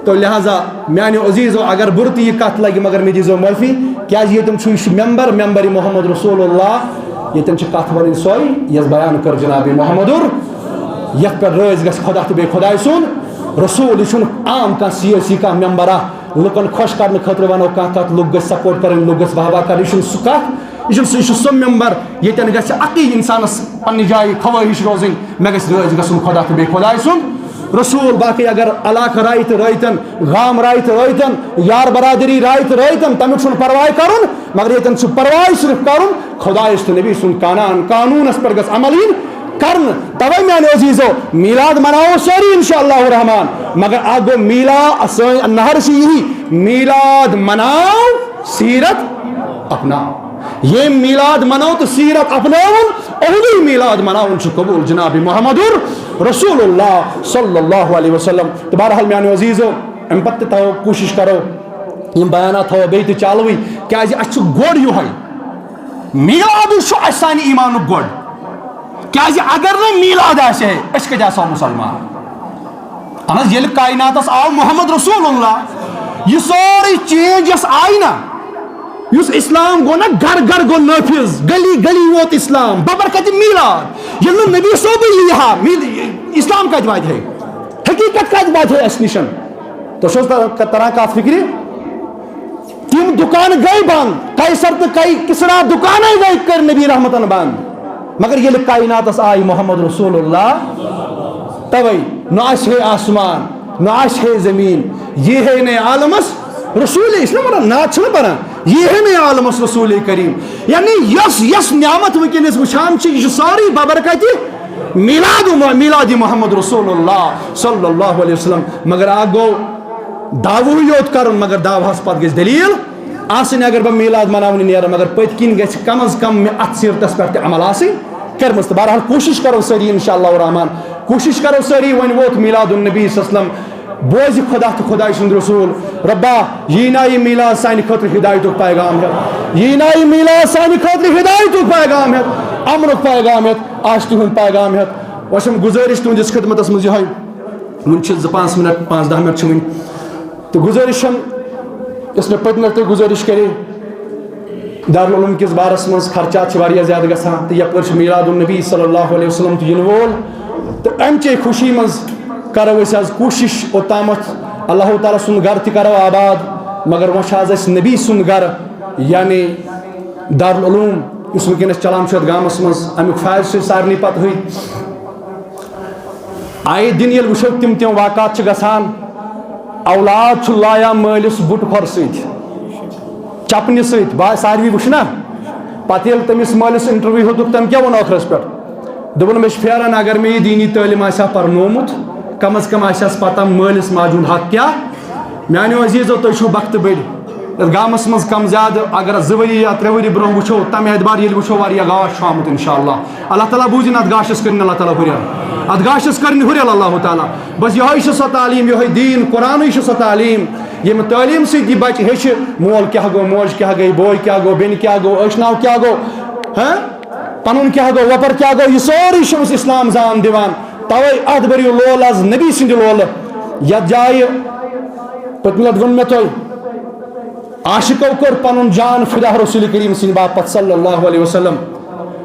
تو لہذا میانیو عزیزو، اگر بُرٕ تہِ یہِ کتھ لگہِ، مگر مےٚ دیٖزیو معٲفی، کیازِ ییٚتٮ۪ن چھُ، یہِ چھُ ممبر، ممبر محمد رسول اللہ، ییٚتٮ۪ن چھِ کتھ ونٕنۍ سۄے، یۄس بیان کٔر جناب محمدُر، یتھ پٮ۪ٹھ رٲضۍ گژھِ خدا تہٕ بیٚیہِ خداے سُنٛد رسول۔ یہِ چھُنہٕ عام کانٛہہ سیٲسی کانٛہہ ممبرا، لُکن خۄش کرنہٕ خٲطرٕ ونو کانٛہہ کتھ، لُکھ گٔژھۍ سپورٹ کرٕنۍ، لُکھ گٔژھۍ واہ واہ کرٕنۍ، یہِ چھُنہٕ سُہ کتھ۔ یہِ چھُنہٕ سُہ، یہِ چھُ سُہ ممبر ییٚتٮ۪ن گژھِ اَکٕے انسانس پننہِ جایہِ خواہش روزٕنۍ، مےٚ گژھِ رٲضۍ گژھُن خدا تہٕ بیٚیہِ خداے سُنٛد رسول۔ باقٕے اگر علاقہٕ راے تہٕ رٲیتن، گام راے تہٕ رٲیتن، یار برادری راے تہٕ رٲیتن، تمیُک چھُنہٕ پرواے کرُن، مگر ییٚتٮ۪ن چھُ پرواے صرف کرُن خدایس تہٕ نبی سُنٛد قانان، قانوٗنس پٮ۪ٹھ گژھِ عمل یِنۍ کرنہٕ۔ توے میانیو عزیزو، میٖلاد مناوو سٲری انشاءاللہ الرحمن، مگر اکھ گوٚو میٖلا-، سٲنۍ نہر چھِ یی، میٖلاد مناو، سیرت اپناو۔ ییٚمۍ میٖلاد منوو تہٕ سیرت اپنٲوٕن، اُہُنٛدُے میٖلاد مناوُن چھُ قبوٗل جناب محمدُر رسول اللہ صلی اللہ علیہ وسلم۔ تہٕ بہرحال میانیو عزیزو، امہِ پتہٕ تہِ تھاوو، کوٗشش کرو یِم بیانات تھاوو بیٚیہِ تہِ چالوٕے، کیازِ اسہِ چھُ گۄڈ یِہوٚے۔ میٖلادٕے چھُ اسہِ سانہِ ایٖمانُک گۄڈ۔ کیازِ اگر نہٕ میٖلاد آسہِ ہے، أسۍ کتہِ آسہو مُسلمان؟ اہن حظ، ییٚلہِ کایناتس آو محمد رسول اللہ، یہِ سٲرٕے چینج یۄس آیہِ نا، یُس اسلام گوٚو نا، گرٕ گرٕ گوٚو نٲفذ، گلی گلی ووت اسلام، ببرکتِ میٖلاد۔ ییٚلہِ نہٕ نبی صٲبٕے یی ہا، میٖل-، اسلام کتہِ واتہِ ہے؟ حقیقت کتہِ واتہِ ہے اسہِ نِشن؟ تۄہہِ چھو حظ تر-، تران کتھ فکرِ؟ تِم دُکان گٔے بنٛد، قیصر تہٕ قی-، کسرا دُکانے گٔے، کٔرۍ نبی رحمتن بنٛد۔ مگر ییٚلہِ کایناتس آیہِ محمد رسول اللہ، توے نہ آسہِ ہے آسمان، نہ آسہِ ہے زمین، یی ہے نہٕ عالمس رسول، یہِ چھُنہ ونان، نعت چھُنہ پران، یی ہے نہٕ عالمس رسول کریم۔ یعنی یۄس، یۄس نعمت وٕنکیٚنس وٕچھان چھِ، یہِ چھُ سٲرٕے ببرکتِ میٖلاد، میٖلادِ محمد رسول اللہ صلی اللہ علیہ وسلم۔ مگر اکھ گوٚو دعوٕے یوت کرُن، مگر دعوہس پتہٕ گژھِ دلیل آسٕنۍ۔ اگر بہٕ میٖلاد مناونہِ نیرٕ، مگر پٔتۍ کِنۍ گژھِ کم از کم مےٚ اتھ سیٖرتس پٮ۪ٹھ تہِ عمل آسٕنۍ کٔرمٕژ۔ تہٕ بہرحال کوٗشش کرو سٲری انشاءاللہ الرحمن، کوٗشش کرو سٲری۔ وۄنۍ ووت میٖلاد النبی صلی اللہ علیہ وسلم، بوزِ خدا تہٕ خداے سُنٛد رسول۔ ربا، یی نا یہِ میٖلاد سانہِ خٲطرٕ ہدایتُک پیغام ہٮ۪تھ، یی نا یہِ میٖلاد سانہِ خٲطرٕ ہدایتُک پیغام ہٮ۪تھ، امنُک پیغام ہٮ۪تھ، آشتی ہُنٛد پیغام ہٮ۪تھ۔ وۄنۍ چھم گُزٲرِش تُہنٛدِس خدمتس منٛز یِہوٚے، وُنہِ چھِ زٕ پانٛژھ منٹ، پانٛژھ دَہ منٹ چھِ وُنہِ۔ تہٕ گُزٲرِش چھم، یۄس مےٚ پٔتمہِ لٹہِ تۄہہِ گُزٲرِش کرے، دارالعلوم کِس بارس منٛز خرچات چھِ واریاہ زیادٕ گژھان، تہٕ یپٲرۍ چھُ میٖلاد النبی صلی اللہ علیہ وسلم تہِ یِنہٕ وول، تہٕ امہِ چے خوشی منٛز کرو أسۍ آز کوٗشش اوٚتامتھ اللہ تعالیٰ سُنٛد گرٕ تہِ کرو آباد، مگر وۄنۍ چھُ آز اَسہِ نبی سُنٛد گرٕ، یعنی دارالعلوم یُس وٕنکیٚنس چلان چھُ یتھ گامس منٛز، امیُک فیض چھُ سارنٕے پتہٕے۔ آیے دِن ییٚلہِ وٕچھو، تِم تِم واقعات چھِ گژھان، اولاد چھُ لایان مٲلِس بُٹہٕ کھۄر سۭتۍ، چپنہِ سۭتۍ، با-، ساروی وٕچھ نا۔ پتہٕ ییٚلہِ تٔمِس مٲلِس انٹرویو ہیوٚتُکھ، تٔمۍ کیٛاہ ووٚن ٲخرس پٮ۪ٹھ؟ دوٚپُن، مےٚ چھِ پھیران، اگر مےٚ یہِ دیٖنی تعلیٖم آسہِ ہا پرنومُت، کم از کم آسہِ ہس پتہ مٲلِس ماجہِ ہُنٛد حق کیٛاہ۔ میانیو عزیزو، تُہۍ چھِو بختہٕ بٔڑۍ۔ یتھ گامس منٛز کم زیادٕ اگر زٕ ؤری یا ترٛےٚ ؤری برونٛہہ وٕچھو، تمہِ اعتبار ییٚلہِ وٕچھو، واریاہ گاش چھُ آمُت انشاءاللہ۔ اللہ تعالیٰ بوٗزِن، اتھ گاشس کٔرِن اللہ تعالیٰ ہُرٮ۪ر، اتھ گاشس کٔرِن ہُرٮ۪ر اللہ تعالیٰ۔ بس یِہوٚے چھِ سۄ تعلیٖم، یِہوٚے دیٖن، قرآنٕے چھِ سۄ تعلیٖم، ییٚمہِ تعلیٖم سۭتۍ یہِ بچہِ ہیٚچھِ، مول کیٛاہ گوٚو، موج کیٛاہ گٔے، بوے کیٛاہ گوٚو، بیٚنہِ کیٛاہ گوٚو، أچھ ناو کیٛاہ گوٚو، ہہ؟ پنُن کیٛاہ گوٚو، وۄپر کیٛاہ گوٚو، یہِ سورُے چھُ أمِس اسلام زان دِوان۔ توے اتھ بٔرِو لول از نبی سٕنٛدِ لولہٕ۔ یتھ جایہِ پٔتمہِ لٹہِ ووٚن مےٚ تۄہہِ، عاشقو کوٚر پنُن جان فدا رسول کریم سٕنٛدِ باپتھ صلی اللہ علیہ وسلم۔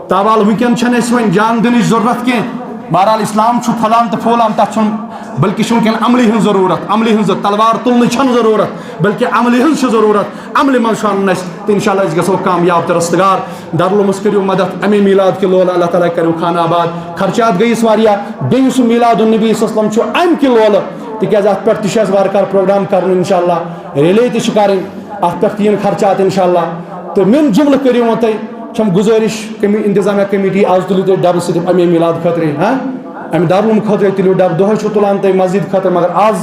تابال وٕنکیٚن چھنہٕ اسہِ وۄنۍ جان دِنٕچ ضرورت کینٛہہ۔ بہرحال اسلام چھُ پھۄلان تہٕ پھۄلان، تتھ چھُنہٕ، بلکہِ چھُ وٕنکیٚن عملہِ ہٕنٛز ضرورت، عملہِ ہٕنٛز، تلوار تُلنٕچ چھنہٕ ضرورت، بلکہِ عملہِ ہٕنٛز چھِ ضرورت۔ عملہِ منٛز چھُ انُن اسہِ، تہٕ انشاءاللہ أسۍ گژھو کامیاب تہٕ رستگار۔ دارالعلومس کٔرِو مدد، امے میلاد کہِ لولہٕ اللہ تعالیٰ کٔرِو خانہٕ آباد۔ خرچات گٔیِس واریاہ، بیٚیہِ یُس میلاد النبی صلی اللہ علیہ وسلم چھُ، امہِ کہِ لولہٕ، تِکیازِ اتھ پٮ۪ٹھ تہِ چھُ اسہِ وارٕ کارٕ پروگرام کرُن انشاءاللہ، ریلی تہِ چھِ کرٕنۍ، اتھ پٮ۪ٹھ تہِ یِن خرچات انشاءاللہ۔ تہٕ من جملہٕ کٔرِو وۄنۍ تُہۍ، چھم گُزٲرِش کمی-، انتظامیہ کمیٹی، از تُلِو تُہۍ ڈبہٕ صرف امے میلاد خٲطرے، ہاں، امہِ دارالعلوم خٲطرے تُلِو ڈبہٕ، دۄہے چھُو تُلان تُہۍ مسجد خٲطرٕ، مگر از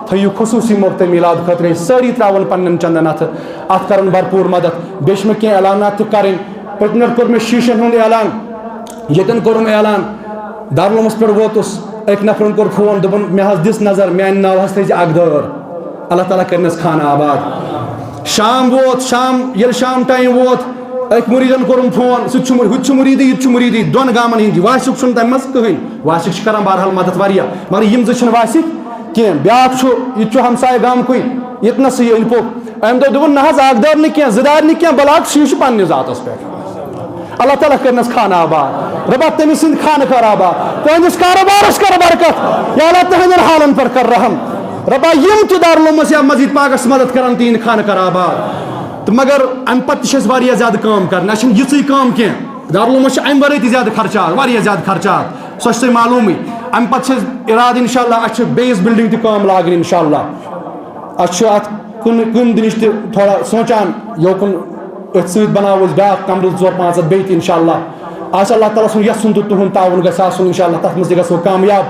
تھٲیِو خصوٗصی موقعہٕ تُہۍ میلاد خٲطرے، سٲری ترٛاوَن پننٮ۪ن چندن اتھٕ، اتھ کرن بھرپوٗر مدد۔ بیٚیہِ چھِ مےٚ کینٛہہ اعلانات تہِ کرٕنۍ۔ پٔتمہِ لٹہِ کوٚر مےٚ شیٖشن ہُنٛد اعلان، ییٚتٮ۪ن کوٚرُم اعلان، دارالعلومس پٮ۪ٹھ ووتُس، أکۍ نفرن کوٚر فون، دوٚپُن، مےٚ حظ دِژ نظر، میانہِ ناوٕ حظ تھٲیزِ اکھ دٲر۔ اللہ تعالیٰ کٔرنَس خانہٕ آباد۔ شام ووت، شام، ییٚلہِ شام ٹایم ووت، أکۍ مُریٖدَن کوٚرُم فون، سُہ تہِ چھُ مُر-، ہُہ تہِ چھُ مُریٖدٕے، یہِ تہِ چھُ مُریٖدٕے، دۄن گامَن ہِنٛدۍ۔ واسِق چھُنہٕ تَمہِ منٛز کٕہٕنۍ۔ واسِق چھِ کران بہرحال مدد واریاہ، مگر یِم زٕ چھِنہٕ واسِق کینٛہہ۔ بیٛاکھ چھُ، یہِ تہِ چھُ ہمسایہِ گامکُے، ییٚتہِ نَسٕے أنٛدۍ پوٚک۔ أمۍ دوٚپ، دوٚپُن، نہ حظ، اَکھ دٲر نہٕ کینٛہہ، زٕ دارِ نہٕ کینٛہہ، بلاک سُہ چھُ پنٛنِس ذاتَس پٮ۪ٹھ۔ اللہ تعالیٰ کٔرنَس خانہٕ آباد۔ رۄبا تٔمِس سٕنٛدۍ خانہٕ کر آباد۔ تُہٕنٛدِس کاروبارَس کر برکت۔ یا اللہ تُہٕنٛدٮ۪ن حالَن پٮ۪ٹھ کر رحم۔ رۄبا یِم تہِ دارالعلومَس یا مسجد پاکَس مدد کران تِہِنٛدۍ خانہٕ کر آباد۔ تہٕ مگر اَمہِ پَتہٕ تہِ چھِ اَسہِ واریاہ زیادٕ کٲم کَرٕنۍ۔ اَسہِ چھِنہٕ یِژٕے کٲم کینٛہہ۔ دارالعلومَس چھِ اَمہِ وَرٲے تہِ زیادٕ خرچات، واریاہ زیادٕ خرچات۔ سۄ چھِ تۄہہِ معلوٗمٕے۔ اَمہِ پَتہٕ چھِ اَسہِ اِرادٕ اِنشاءاللہ، اَسہِ چھِ بیٚیِس بِلڈِنٛگ تہِ کٲم لاگٕنۍ اِنشاءاللہ۔ اَسہِ چھُ اَتھ کُنہِ، کُنہِ دِنٕچ تہِ تھوڑا سونٛچان، یوکُن أتھۍ سۭتۍ بَناوو أسۍ بیٛاکھ کَمرٕ زٕ ژور پانٛژھ ہَتھ بیٚیہِ تہِ اِنشاءاللہ۔ آسہِ اللہ تعالیٰ سُنٛد یَژھُن تہٕ تُہُنٛد تعاوُن گژھِ آسُن اِنشاءاللہ، تَتھ منٛز تہِ گژھو کامیاب۔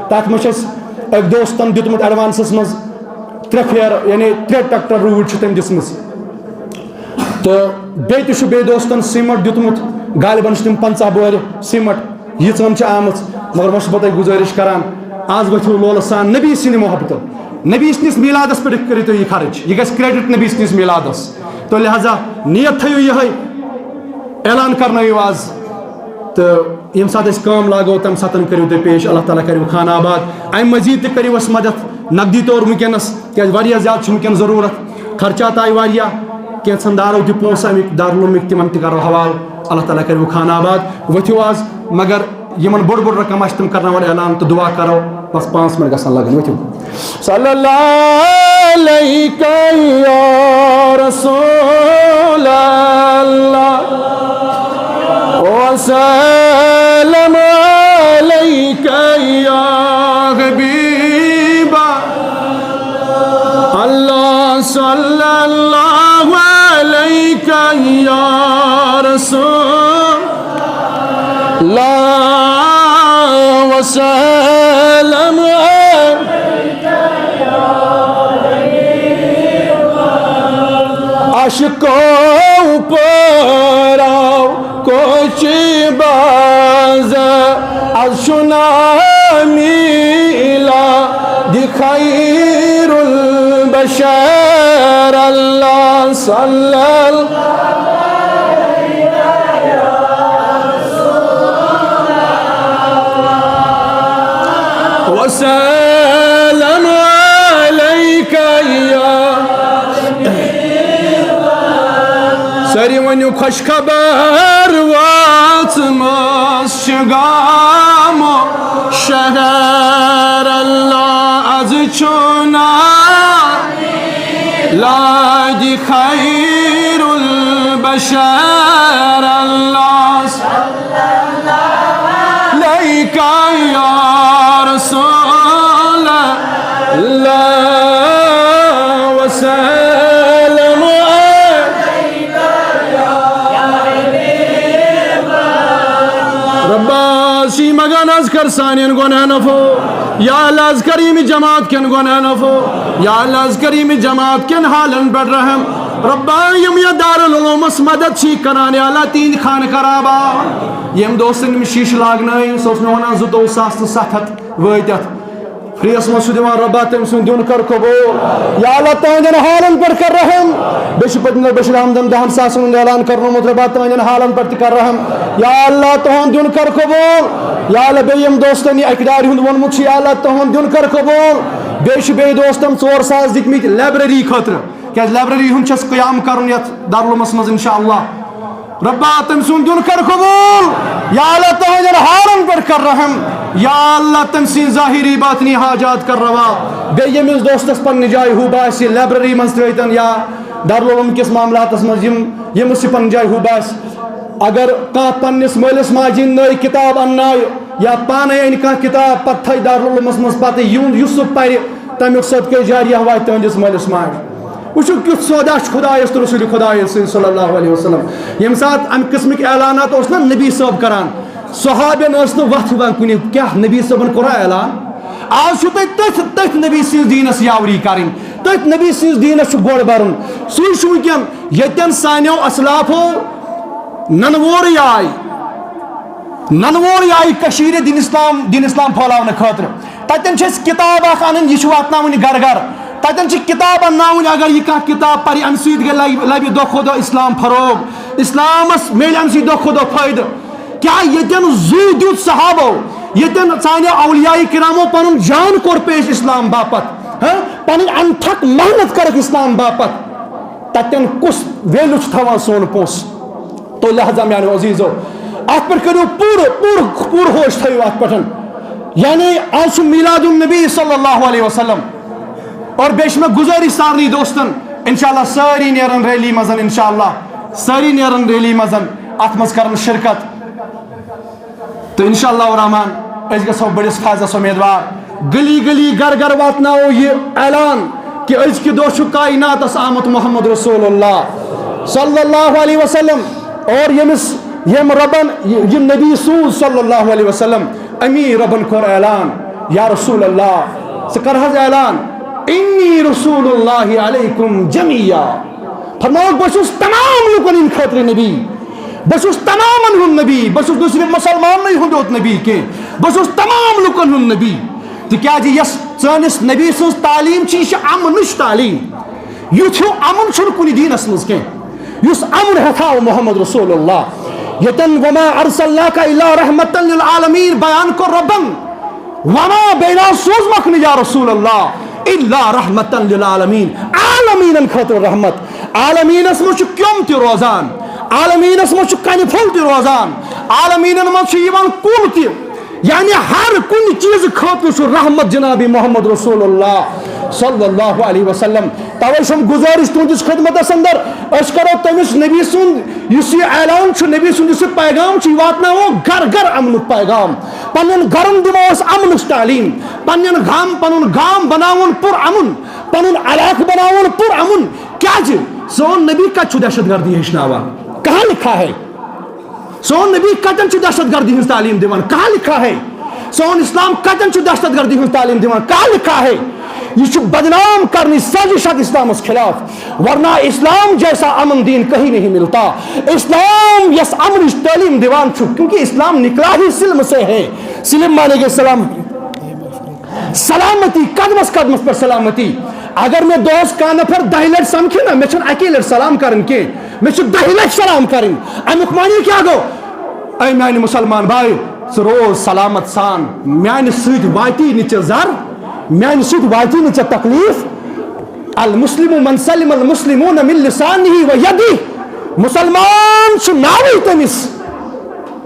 تَتھ منٛز چھِ اَسہِ أکۍ دوستَن دیُتمُت ایڈوانسَس منٛز ترٛےٚ پھیرٕ، یعنی ترٛےٚ ٹریکٹر روٗدۍ چھِ تٔمۍ دِژمٕژ۔ تہٕ بیٚیہِ تہِ چھُ بیٚیہِ دوستَن سیٖمَٹ دیُتمُت، غالباً چھِ تِم پنٛژاہ بورِ سیٖمَٹ۔ ییٖژہن چھِ آمٕژ، مگر وۄنۍ چھُس بہٕ تۄہہِ گُزٲرِش کران، آز ؤتھِو لولہٕ سان نبی سٕنٛدِ محبتہٕ، نبی سٕنٛدِس میلادس پٮ۪ٹھ کٔرِو تُہۍ یہِ خرٕچ، یہِ گژھِ کریڈٹ نبی سٕنٛدِس میلادس۔ تو لہذا نیت تھٲیِو یِہے، اعلان کرنٲیِو آز، تہٕ ییٚمہِ ساتہٕ أسۍ کٲم لاگو، تَمہِ ساتہٕ کٔرِو تُہۍ پیش، اللہ تعالیٰ کٔرِو خانہٕ آباد۔ اَمہِ مٔزیٖد تہِ کٔرِو اَسہِ مدد نقدی طور وٕنکیٚنس، کیازِ واریاہ زیادٕ چھِ وٕنکیٚن ضروٗرت، خرچات آیہِ واریاہ، کینٛژھن دارو تہِ پونٛسہٕ اَمِکۍ دارالعلومٕکۍ، تِمن تہِ کرو حوالہٕ۔ اللہ تعالیٰ کٔرِو خانہٕ آباد۔ ؤتھِو آز، مگر یِمن بوٚڑ بوٚڑ رقم آسہِ، تِم کرناوَن اعلان تہٕ دُعا کرو۔ بس پانٛژھ منٹ گژھن لگٕنۍ، ؤتھِو۔ صلی اللہ علیک یا رسول اللہ، وسلم علیک یا حبیب اللہ، صلی اللہ علیک یا رسول اللہ وسلم۔ عاشقو پراو کوچی باز، از شنا میلاد خیر البشر اللہ صلی اللہ۔ وسلم علیک یا۔ سٲری ؤنِو، خۄش خبر وٲژمٕژ چھِ گامہٕ شہر اللہ، از چھُ ناو لادِ خیر البشر اللہ۔ علیک یا رسول اللہ۔ کر سانٮ۪ن گۄناہن عفو۔ یا اللہ، از کر ییٚمہِ جماعت کٮ۪ن گۄناہن عفو۔ یا اللہ، از کر ییٚمہِ جماعت کٮ۪ن حالن پٮ۪ٹھ رحم۔ رۄبا، یِم یتھ دارالعلومس مدد چھی کران، یا اللہ، تِہنٛدۍ خانہٕ کر آباد۔ ییٚمہِ دوستن یِم شیٖشہٕ لاگنٲے، سُہ اوس مےٚ ونان زٕتووُہ ساس تہٕ ستھ ہتھ وٲتۍ اتھ۔ فریس منٛز چھُ دِوان، رۄبا، تٔمۍ سُنٛد دیُن کر قبوٗل۔ یا اللہ، تُہنٛدٮ۪ن حالن پٮ۪ٹھ کر رحم۔ بیٚیہِ چھُ پٔتمہِ لٹہِ بشیر احمدن دہن ساسن ہُنٛد اعلان کرنومُت، رۄبا، تُہنٛدٮ۪ن حالن پٮ۪ٹھ تہِ کر رحم۔ یا اللہ، تُہنٛد دیُن کر قبوٗل۔ یا اللہ، بیٚیہِ یِم دوستن یہِ اکہِ دارِ ہُنٛد ووٚنمُت چھُ، یا اللہ، تُہنٛد دیُن کر قبوٗل۔ بیٚیہِ چھِ بیٚیہِ دوستن ژور ساس دِتمٕتۍ لایبریری خٲطرٕ، کیازِ لایبریری ہُنٛد چھُ اَسہِ قیام کرُن یتھ دارالعلومس منٛز، انشاء اللہ۔ رۄبا، تٔمۍ سُنٛد دیُن کر قبوٗل۔ یا اللہ، تُہنٛدٮ۪ن حالن پٮ۪ٹھ کر رحم۔ یا اللہ، تٔمۍ سٕنٛدۍ ظٲہری باطنی حاجات کر روا۔ بیٚیہِ ییٚمِس دوستس پننہِ جایہِ ہُہ باسہِ، لایبریری منٛز ترٲوتن یا دارالعلوم کِس معاملاتس منٛز یِم، ییٚمِس یہِ پننہِ جایہِ ہُہ باسہِ، اگر کانٛہہ پننِس مٲلِس ماجہِ ہِنٛدۍ نٔے کِتاب اننایہِ یا پانے انہِ کانٛہہ کِتاب، پتہٕ تھایہِ دارالعلومس منٛز، پتہٕ یِہُنٛد یُس سُہ پرِ، تمیُک صدقے جاریہ واتہِ تُہنٛدِس مٲلِس ماجہِ۔ وٕچھِو، کیُتھ سودا چھُ خۄدایَس تہٕ رسول خۄدایَس سۭتۍ صلی اللہ علیہ وسلم۔ ییٚمہِ ساتہٕ اَمہِ قٕسمٕکۍ اعلانات اوس نہ نبی صٲب کران، صحابن ٲس نہٕ وَتھ یِوان کُنہِ، کیٛاہ نبی صٲبن کوٚرا اعلان؟ آز چھُو تۄہہِ تٔتھۍ، تٔتھۍ نبی سٕنٛز دیٖنَس یاوری کَرٕنۍ، تٔتھۍ نبی سٕنٛز دیٖنَس چھُ گۄڈ بَرُن۔ سُے چھُ وٕنکٮ۪ن ییٚتٮ۪ن سانیو اسلافو ننوورٕے آے، ننوورٕے آے کٔشیٖرِ دیٖن اسلام، دیٖن اسلام پھٲلاونہٕ خٲطرٕ۔ تتٮ۪ن چھِ أسۍ کتاب اکھ انٕنۍ، یہِ چھِ واتناوٕنۍ گرٕ گرٕ۔ تتٮ۪ن چھِ کتاب انناوٕنۍ، اگر یہِ کانٛہہ کتاب پرِ، امہِ سۭتۍ گٔے لبہِ، لبہِ دۄہ کھۄتہٕ دۄہ اسلام فروغ، اسلامس میلہِ امہِ سۭتۍ دۄہ کھۄتہٕ دۄہ فٲیدٕ۔ کیٛاہ ییٚتٮ۪ن زُو دیُت صحابو، ییٚتٮ۪ن سانہِ اولیاء کرامو پنُن جان کوٚر پیش اسلام باپتھ، ہاں، پنٕنۍ انتھک محنت کٔرٕکھ اسلام باپتھ، تتٮ۪ن کُس value چھُ تھاوان سون پونٛسہٕ؟ تو لہذا میانیو عزیزو، اتھ پٮ۪ٹھ کٔرِو پوٗرٕ، پوٗرٕ، پوٗرٕ ہوش تھٲیِو اتھ پٮ۪ٹھ۔ یعنی آز چھُ میلاد النبی صلی اللہ علیہ وسلم۔ اور بیٚیہِ چھِ مےٚ گُزٲرِش سارنٕے دوستن، انشاءاللہ سٲری نیرن ریلی منٛز، انشاءاللہ سٲری نیرن ریلی منٛز، اتھ منٛز کرن شرکت۔ تہٕ انشاءاللہ الرحمن أسۍ گژھو بٔڑِس فیضس امیدوار۔ گلی گلی گرٕ گرٕ واتناوو یہِ اعلان کہِ أزکہِ دۄہ چھُ کائناتس آمُت محمد رسول اللہ صلی اللہ علیہ وسلم، اور ییٚمِس، ییٚمۍ رۄبن یہِ، یہِ نبی سوٗز صلی اللہ علیہ وسلم، امی رۄبن کوٚر اعلان، یا رسول اللہ، ژٕ کر حظ اعلان، انی رسول اللہ علیکم جمیعا۔ فرماوُکھ، بہٕ چھُس تمام لُکن ہٕنٛدِ خٲطرٕ نبی۔ بہٕ چھُس تمامن ہُنٛد نبی۔ بہٕ چھُس نہٕ صرف مسلماننٕے ہُنٛد یوت نبی کینٛہہ، بہٕ چھُس تمام لُکن ہُنٛد نبی۔ تِکیٛازِ یۄس سٲنِس نبی سٕنٛز تعلیٖم چھِ، یہِ چھِ امنٕچ تعلیٖم۔ یُتھ ہیوٗ امن چھُنہٕ کُنہِ دیٖنس منٛز کینٛہہ، یُس امن ہٮ۪تھ آو محمد رسول اللہ۔ ییٚتٮ۪ن وما ارسلناک الا رحمتا للعالمین بیان کوٚر رۄبن، وما بینا سوٗزمکھ نہٕ یا رسول اللہ الا رحمتا للعالمین، عالمیٖنن خٲطرٕ رحمت۔ عالمیٖنس منٛز چھُ کیوٚم تہِ روزان، عالمیٖنس منٛز چھُ کنہِ پھوٚل تہِ روزان، عالمیٖنن منٛز چھُ یِوان کُل تہِ، یعنی ہر کُنہِ چیٖزٕ خٲطرٕ چھُ رحمت جناب محمد رسول اللہ صلی اللہ علیہ وسلم۔ توے چھم گزارش تُہنٛدِس خدمتس اندر، أسۍ کرو تٔمِس نبی سُنٛد یُس یہِ اعلان چھُ، نبی سُنٛد یُس یہِ پیغام چھُ، یہِ واتناوو گرٕ گرٕ امنُک پیغام۔ پننٮ۪ن گرن دِمو أسۍ امنٕچ تعلیٖم، پننٮ۪ن گام، پنُن گام بناوون پر امن، پنُن علاقہٕ بناوون پر امن۔ کیازِ؟ سون نبی کتہِ چھُ دہشت گردی ہیٚچھناوان؟ کہاں لکھا ہے؟ سون نبی کتٮ۪ن چھُ دہشت گردی ہٕنٛز تعلیٖم دِوان؟ کہاں لکھا ہے؟ سون اسلام کتٮ۪ن چھُ دہشت گردی ہٕنٛز تعلیٖم دِوان؟ کہاں لکھا ہے؟ یہِ چھُ بدنام کرنٕچ سازش اتھ اسلامس خلاف، ورنہ اسلام جیسا امن دین کہیں نہیں ملتا۔ اسلام یس امنٕچ تعلیٖم دِوان چھُ، کیونکہ اسلام نکلا ہی سلم سے ہے۔ سلم معنی گٔے سلام، سلامتی، قدمس قدمس پٮ۪ٹھ سلامتی۔ اگر مےٚ دۄہس کانٛہہ نفر دہہِ لٹہِ سمکھِ نا، مےٚ چھنہٕ اکی لٹہِ سلام کرٕنۍ کینٛہہ، مےٚ چھِ دہہِ لٹہِ سلام کرٕنۍ۔ امیُک معنی کیٛاہ گوٚو؟ اے میانہِ مسلمان بھاے، ژٕ روز سلامت سان، میانہِ سۭتۍ واتی نہٕ ژےٚ زر، میانہِ سۭتۍ واتی نہٕ ژےٚ تکلیف۔ المسلم من سلم المسلمون من لسانه و یده۔ مسلمان چھُ ناوٕے تٔمِس،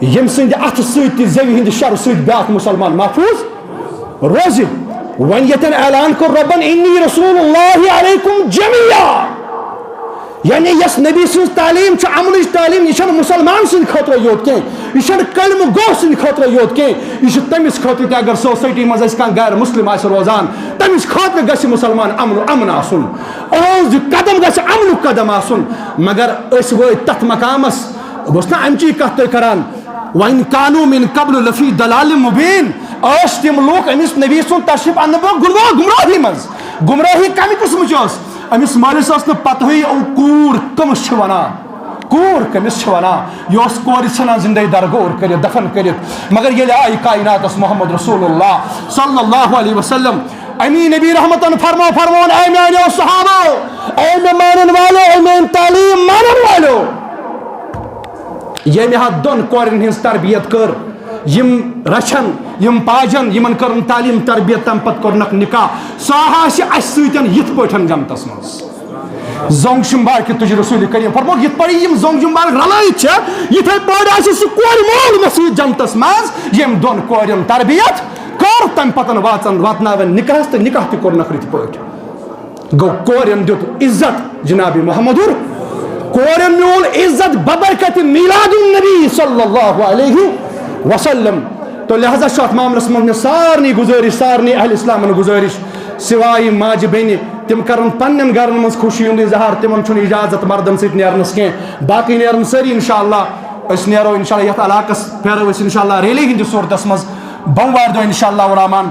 ییٚمہِ سٕنٛدِ اَتھٕ سۭتۍ تہِ زیوِ ہٕنٛدِ شرٕ سۭتۍ بیٛاکھ مُسلمان محفوٗظ روزِ۔ وۄنۍ ییٚتٮ۪ن اعلان کوٚر رۄبن، "انی رسول اللہ علیکم جمیعا"، یعنی یۄس نبی سٕنٛز تعلیٖم چھِ، اَمنٕچ تعلیٖم، یہِ چھَنہٕ مُسلمان سٕنٛدِ خٲطرٕ یوت کینٛہہ، یہِ چھَنہٕ کلمہٕ گو سٕنٛدِ خٲطرٕ یوت کینٛہہ، یہِ چھِ تٔمِس خٲطرٕ تہِ، اگر سوسایٹی منٛز اَسہِ کانٛہہ غیر مُسلِم آسہِ روزان، تٔمِس خٲطرٕ گژھِ مُسلمان اَمُن، اَمُن آسُن۔ اُہُنٛد یہِ قدم گژھِ اَمنُک قدم آسُن۔ مگر أسۍ وٲتۍ تَتھ مقامَس، بہٕ اوسُس نا اَمچی کَتھ تۄہہِ کَران، "وَإِن كَانُوا مِن قَبْلُ لَفِي ضَلَالٍ مُبِينٍ"۔ ٲسۍ تِم لوٗکھ أمِس نبی سُنٛد تشریف اننہٕ برونٛہہ گُمراہ، گمراہی منٛز۔ گمراہی کمہِ قٕسمٕچ ٲس؟ أمِس مٲلِس ٲس نہٕ پتہٕے، او کوٗر کٔمِس چھِ ونان، کوٗر کٔمِس چھِ ونان۔ یہِ اوس کورِ ژھٕنان زندے درگور کٔرِتھ، دفن کٔرِتھ۔ مگر ییٚلہِ آیہِ کائناتس محمد رسول اللہ صلی اللہ علیہ وسلم، امی نبی رحمتن فرمو فرمون، اے میانیو صحابو، اے مےٚ مانن والو، اے میٲنۍ تعلیٖم مانن والو، ییٚمہِ ہا دۄن کورٮ۪ن ہٕنٛز تربیت کٔر، یِم رچھن، یِم پاجن، یِمن کٔرٕن تعلیٖم تربیت، تمہِ پتہٕ کوٚرنکھ نکاح، سُہ ہا آسہِ اسہِ سۭتۍ یِتھ پٲٹھۍ جنتس منٛز۔ زنٛگ چھُم بار کہِ تُجہِ رسول کریم فرمووُکھ، یِتھ پٲٹھۍ یِم زنٛگ چھُم بار رلٲوِتھ چھِ، یِتھے پٲٹھۍ آسہِ سُہ کورِ مول مےٚ سۭتۍ جنتس منٛز، ییٚمۍ دۄن کورٮ۪ن تربیت کٔر، تمہِ پتہٕ واژن واتناون نکاحس تہٕ نکاح تہِ کوٚرنکھ رٕتۍ پٲٹھۍ۔ گوٚو کورٮ۪ن دیُت عزت جناب محمدُر، کورٮ۪ن میول عزت ببرکت میلاد النبی صلی اللہ علیہ وسلم۔ تو لہذا چھُ اتھ معاملس منٛز مےٚ سارنٕے گُزٲرِش، سارنٕے اہل اسلامن گُزٲرِش، سوائے ماجہِ بیٚنہِ، تِم کرن پننٮ۪ن گرن منٛز خوشی ہُنٛد اظہار، تِمن چھُنہٕ اجازت مردن سۭتۍ نیرنس کینٛہہ۔ باقٕے نیرن سٲری انشاءاللہ، أسۍ نیرو انشاءاللہ یتھ علاقس، پھیرو أسۍ انشاءاللہ ریلی ہٕنٛدِس صورتس منٛز بوموارِ دۄہ انشاءاللہ الرحمن۔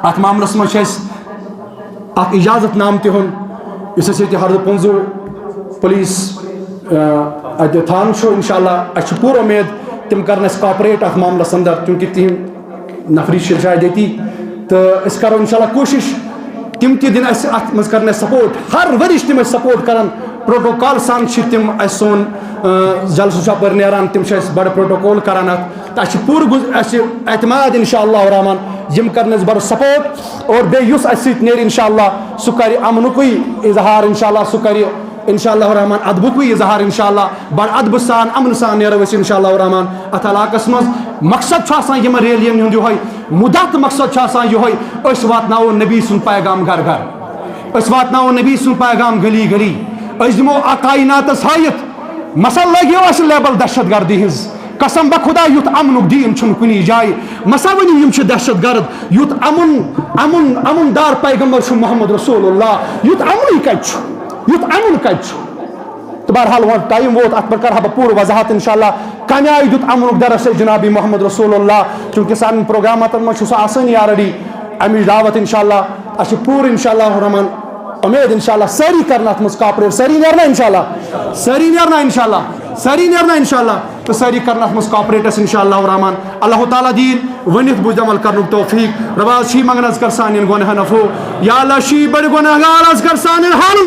اتھ معاملس منٛز چھِ أسۍ اکھ اجازت نامہٕ تہِ ہُن، یُس اَسہِ ییٚتہِ ہردٕ پونزو پُلیٖس، آ، اَتہِ تھان چھُ۔ انشاءاللہ اَسہِ چھِ پوٗرٕ اُمید تِم کَرَن اَسہِ کاپریٹ اَتھ معاملَس اَندَر، چوٗنٛکہِ تِہِنٛد نفری چھِ شاید ییٚتی، تہٕ أسۍ کَرو انشاءاللہ کوٗشِش تِم تہِ دِن اَسہِ اَتھ منٛز، کَرَن اَسہِ سپورٹ۔ ہر ؤرِش تِم اَسہِ سپورٹ کَرَن، پروٹوکال سان چھِ تِم اَسہِ سون، آ، جلسہٕ چھُ اَپٲرۍ نیران، تِم چھِ اَسہِ بَڑٕ پروٹوکال کَران اَتھ۔ تہٕ اَسہِ چھُ پوٗرٕ گُز-، اَسہِ چھُ اعتماد انشاءاللہ الرحمن، یِم کَرَن اَسہِ بَڑٕ سپورٹ۔ اور بیٚیہِ یُس اَسہِ سۭتۍ نیرِ انشاءاللہ، سُہ کَرِ اَمنُکُے اظہار انشاءاللہ، سُہ کَرِ انشاءاللہ الرحمن ادبُکُے اظہار انشاءاللہ۔ بَڑٕ ادبہٕ سان، اَمنہٕ سان نیرو أسۍ انشاءاللہ الرحمن اَتھ علاقَس منٛز۔ مقصد چھُ آسان یِمَن ریلیَن ہُنٛد یِہوٚے مُدعا تہٕ مقصد چھُ آسان یِہوٚے، أسۍ واتناوو نبی سُنٛد پیغام گَرٕ گَرٕ، أسۍ واتناوو نبی سُنٛد پیغام گلی گلی، أسۍ دِمو اَتھ کائناتَس ہٲیِتھ۔ مسا لٲگِو اَسہِ لیبل دہشت گردی ہٕنٛز۔ قسم بخدا، یُتھ امنُک دیٖن چھُنہٕ کُنی جایہِ۔ مسا ؤنِو یِم چھِ دہشت گرد۔ یُتھ امن، امن، امن دار پیغمبر چھُ محمد رسول اللہ۔ یُتھ امنٕے کتہِ چھُ؟ یُتھ امن کتہِ چھُ؟ تہٕ بہرحال وۄنۍ ٹایم ووت، اتھ پٮ۪ٹھ کرٕ ہا بہٕ پوٗرٕ وضاحت انشاءاللہ۔ کمہِ آیہِ دیُت امنُک درس اَسہِ جناب محمد رسول اللہ؟ چوٗنٛکہِ سانٮ۪ن پروگراماتن منٛز چھُ سُہ آسٲنی already۔ امِچ دعوت انشاءاللہ، اَسہِ چھِ پوٗرٕ انشاءاللہ الرحمن اُمید انشاءاللہ سٲری کرن اتھ منٛز کاپریٹ، سٲری نیرنا انشاءاللہ، سٲری نیرنا انشاءاللہ، سٲری نیرنا انشاءاللہ، تہٕ سٲری کرن اتھ منٛز کاپریٹ اَسہِ انشاءاللہ الرحمن۔ اللہ تعالیٰ دِیِن ؤنِتھ بوٗزِتھ عمل کرنُک توفیق۔ رۄبا، از چھِ منگان از کر سانٮ۪ن گۄناہن عفو۔ یا اللہ، چھِ بڑِ گۄناہگار، از کر سانٮ۪ن حالن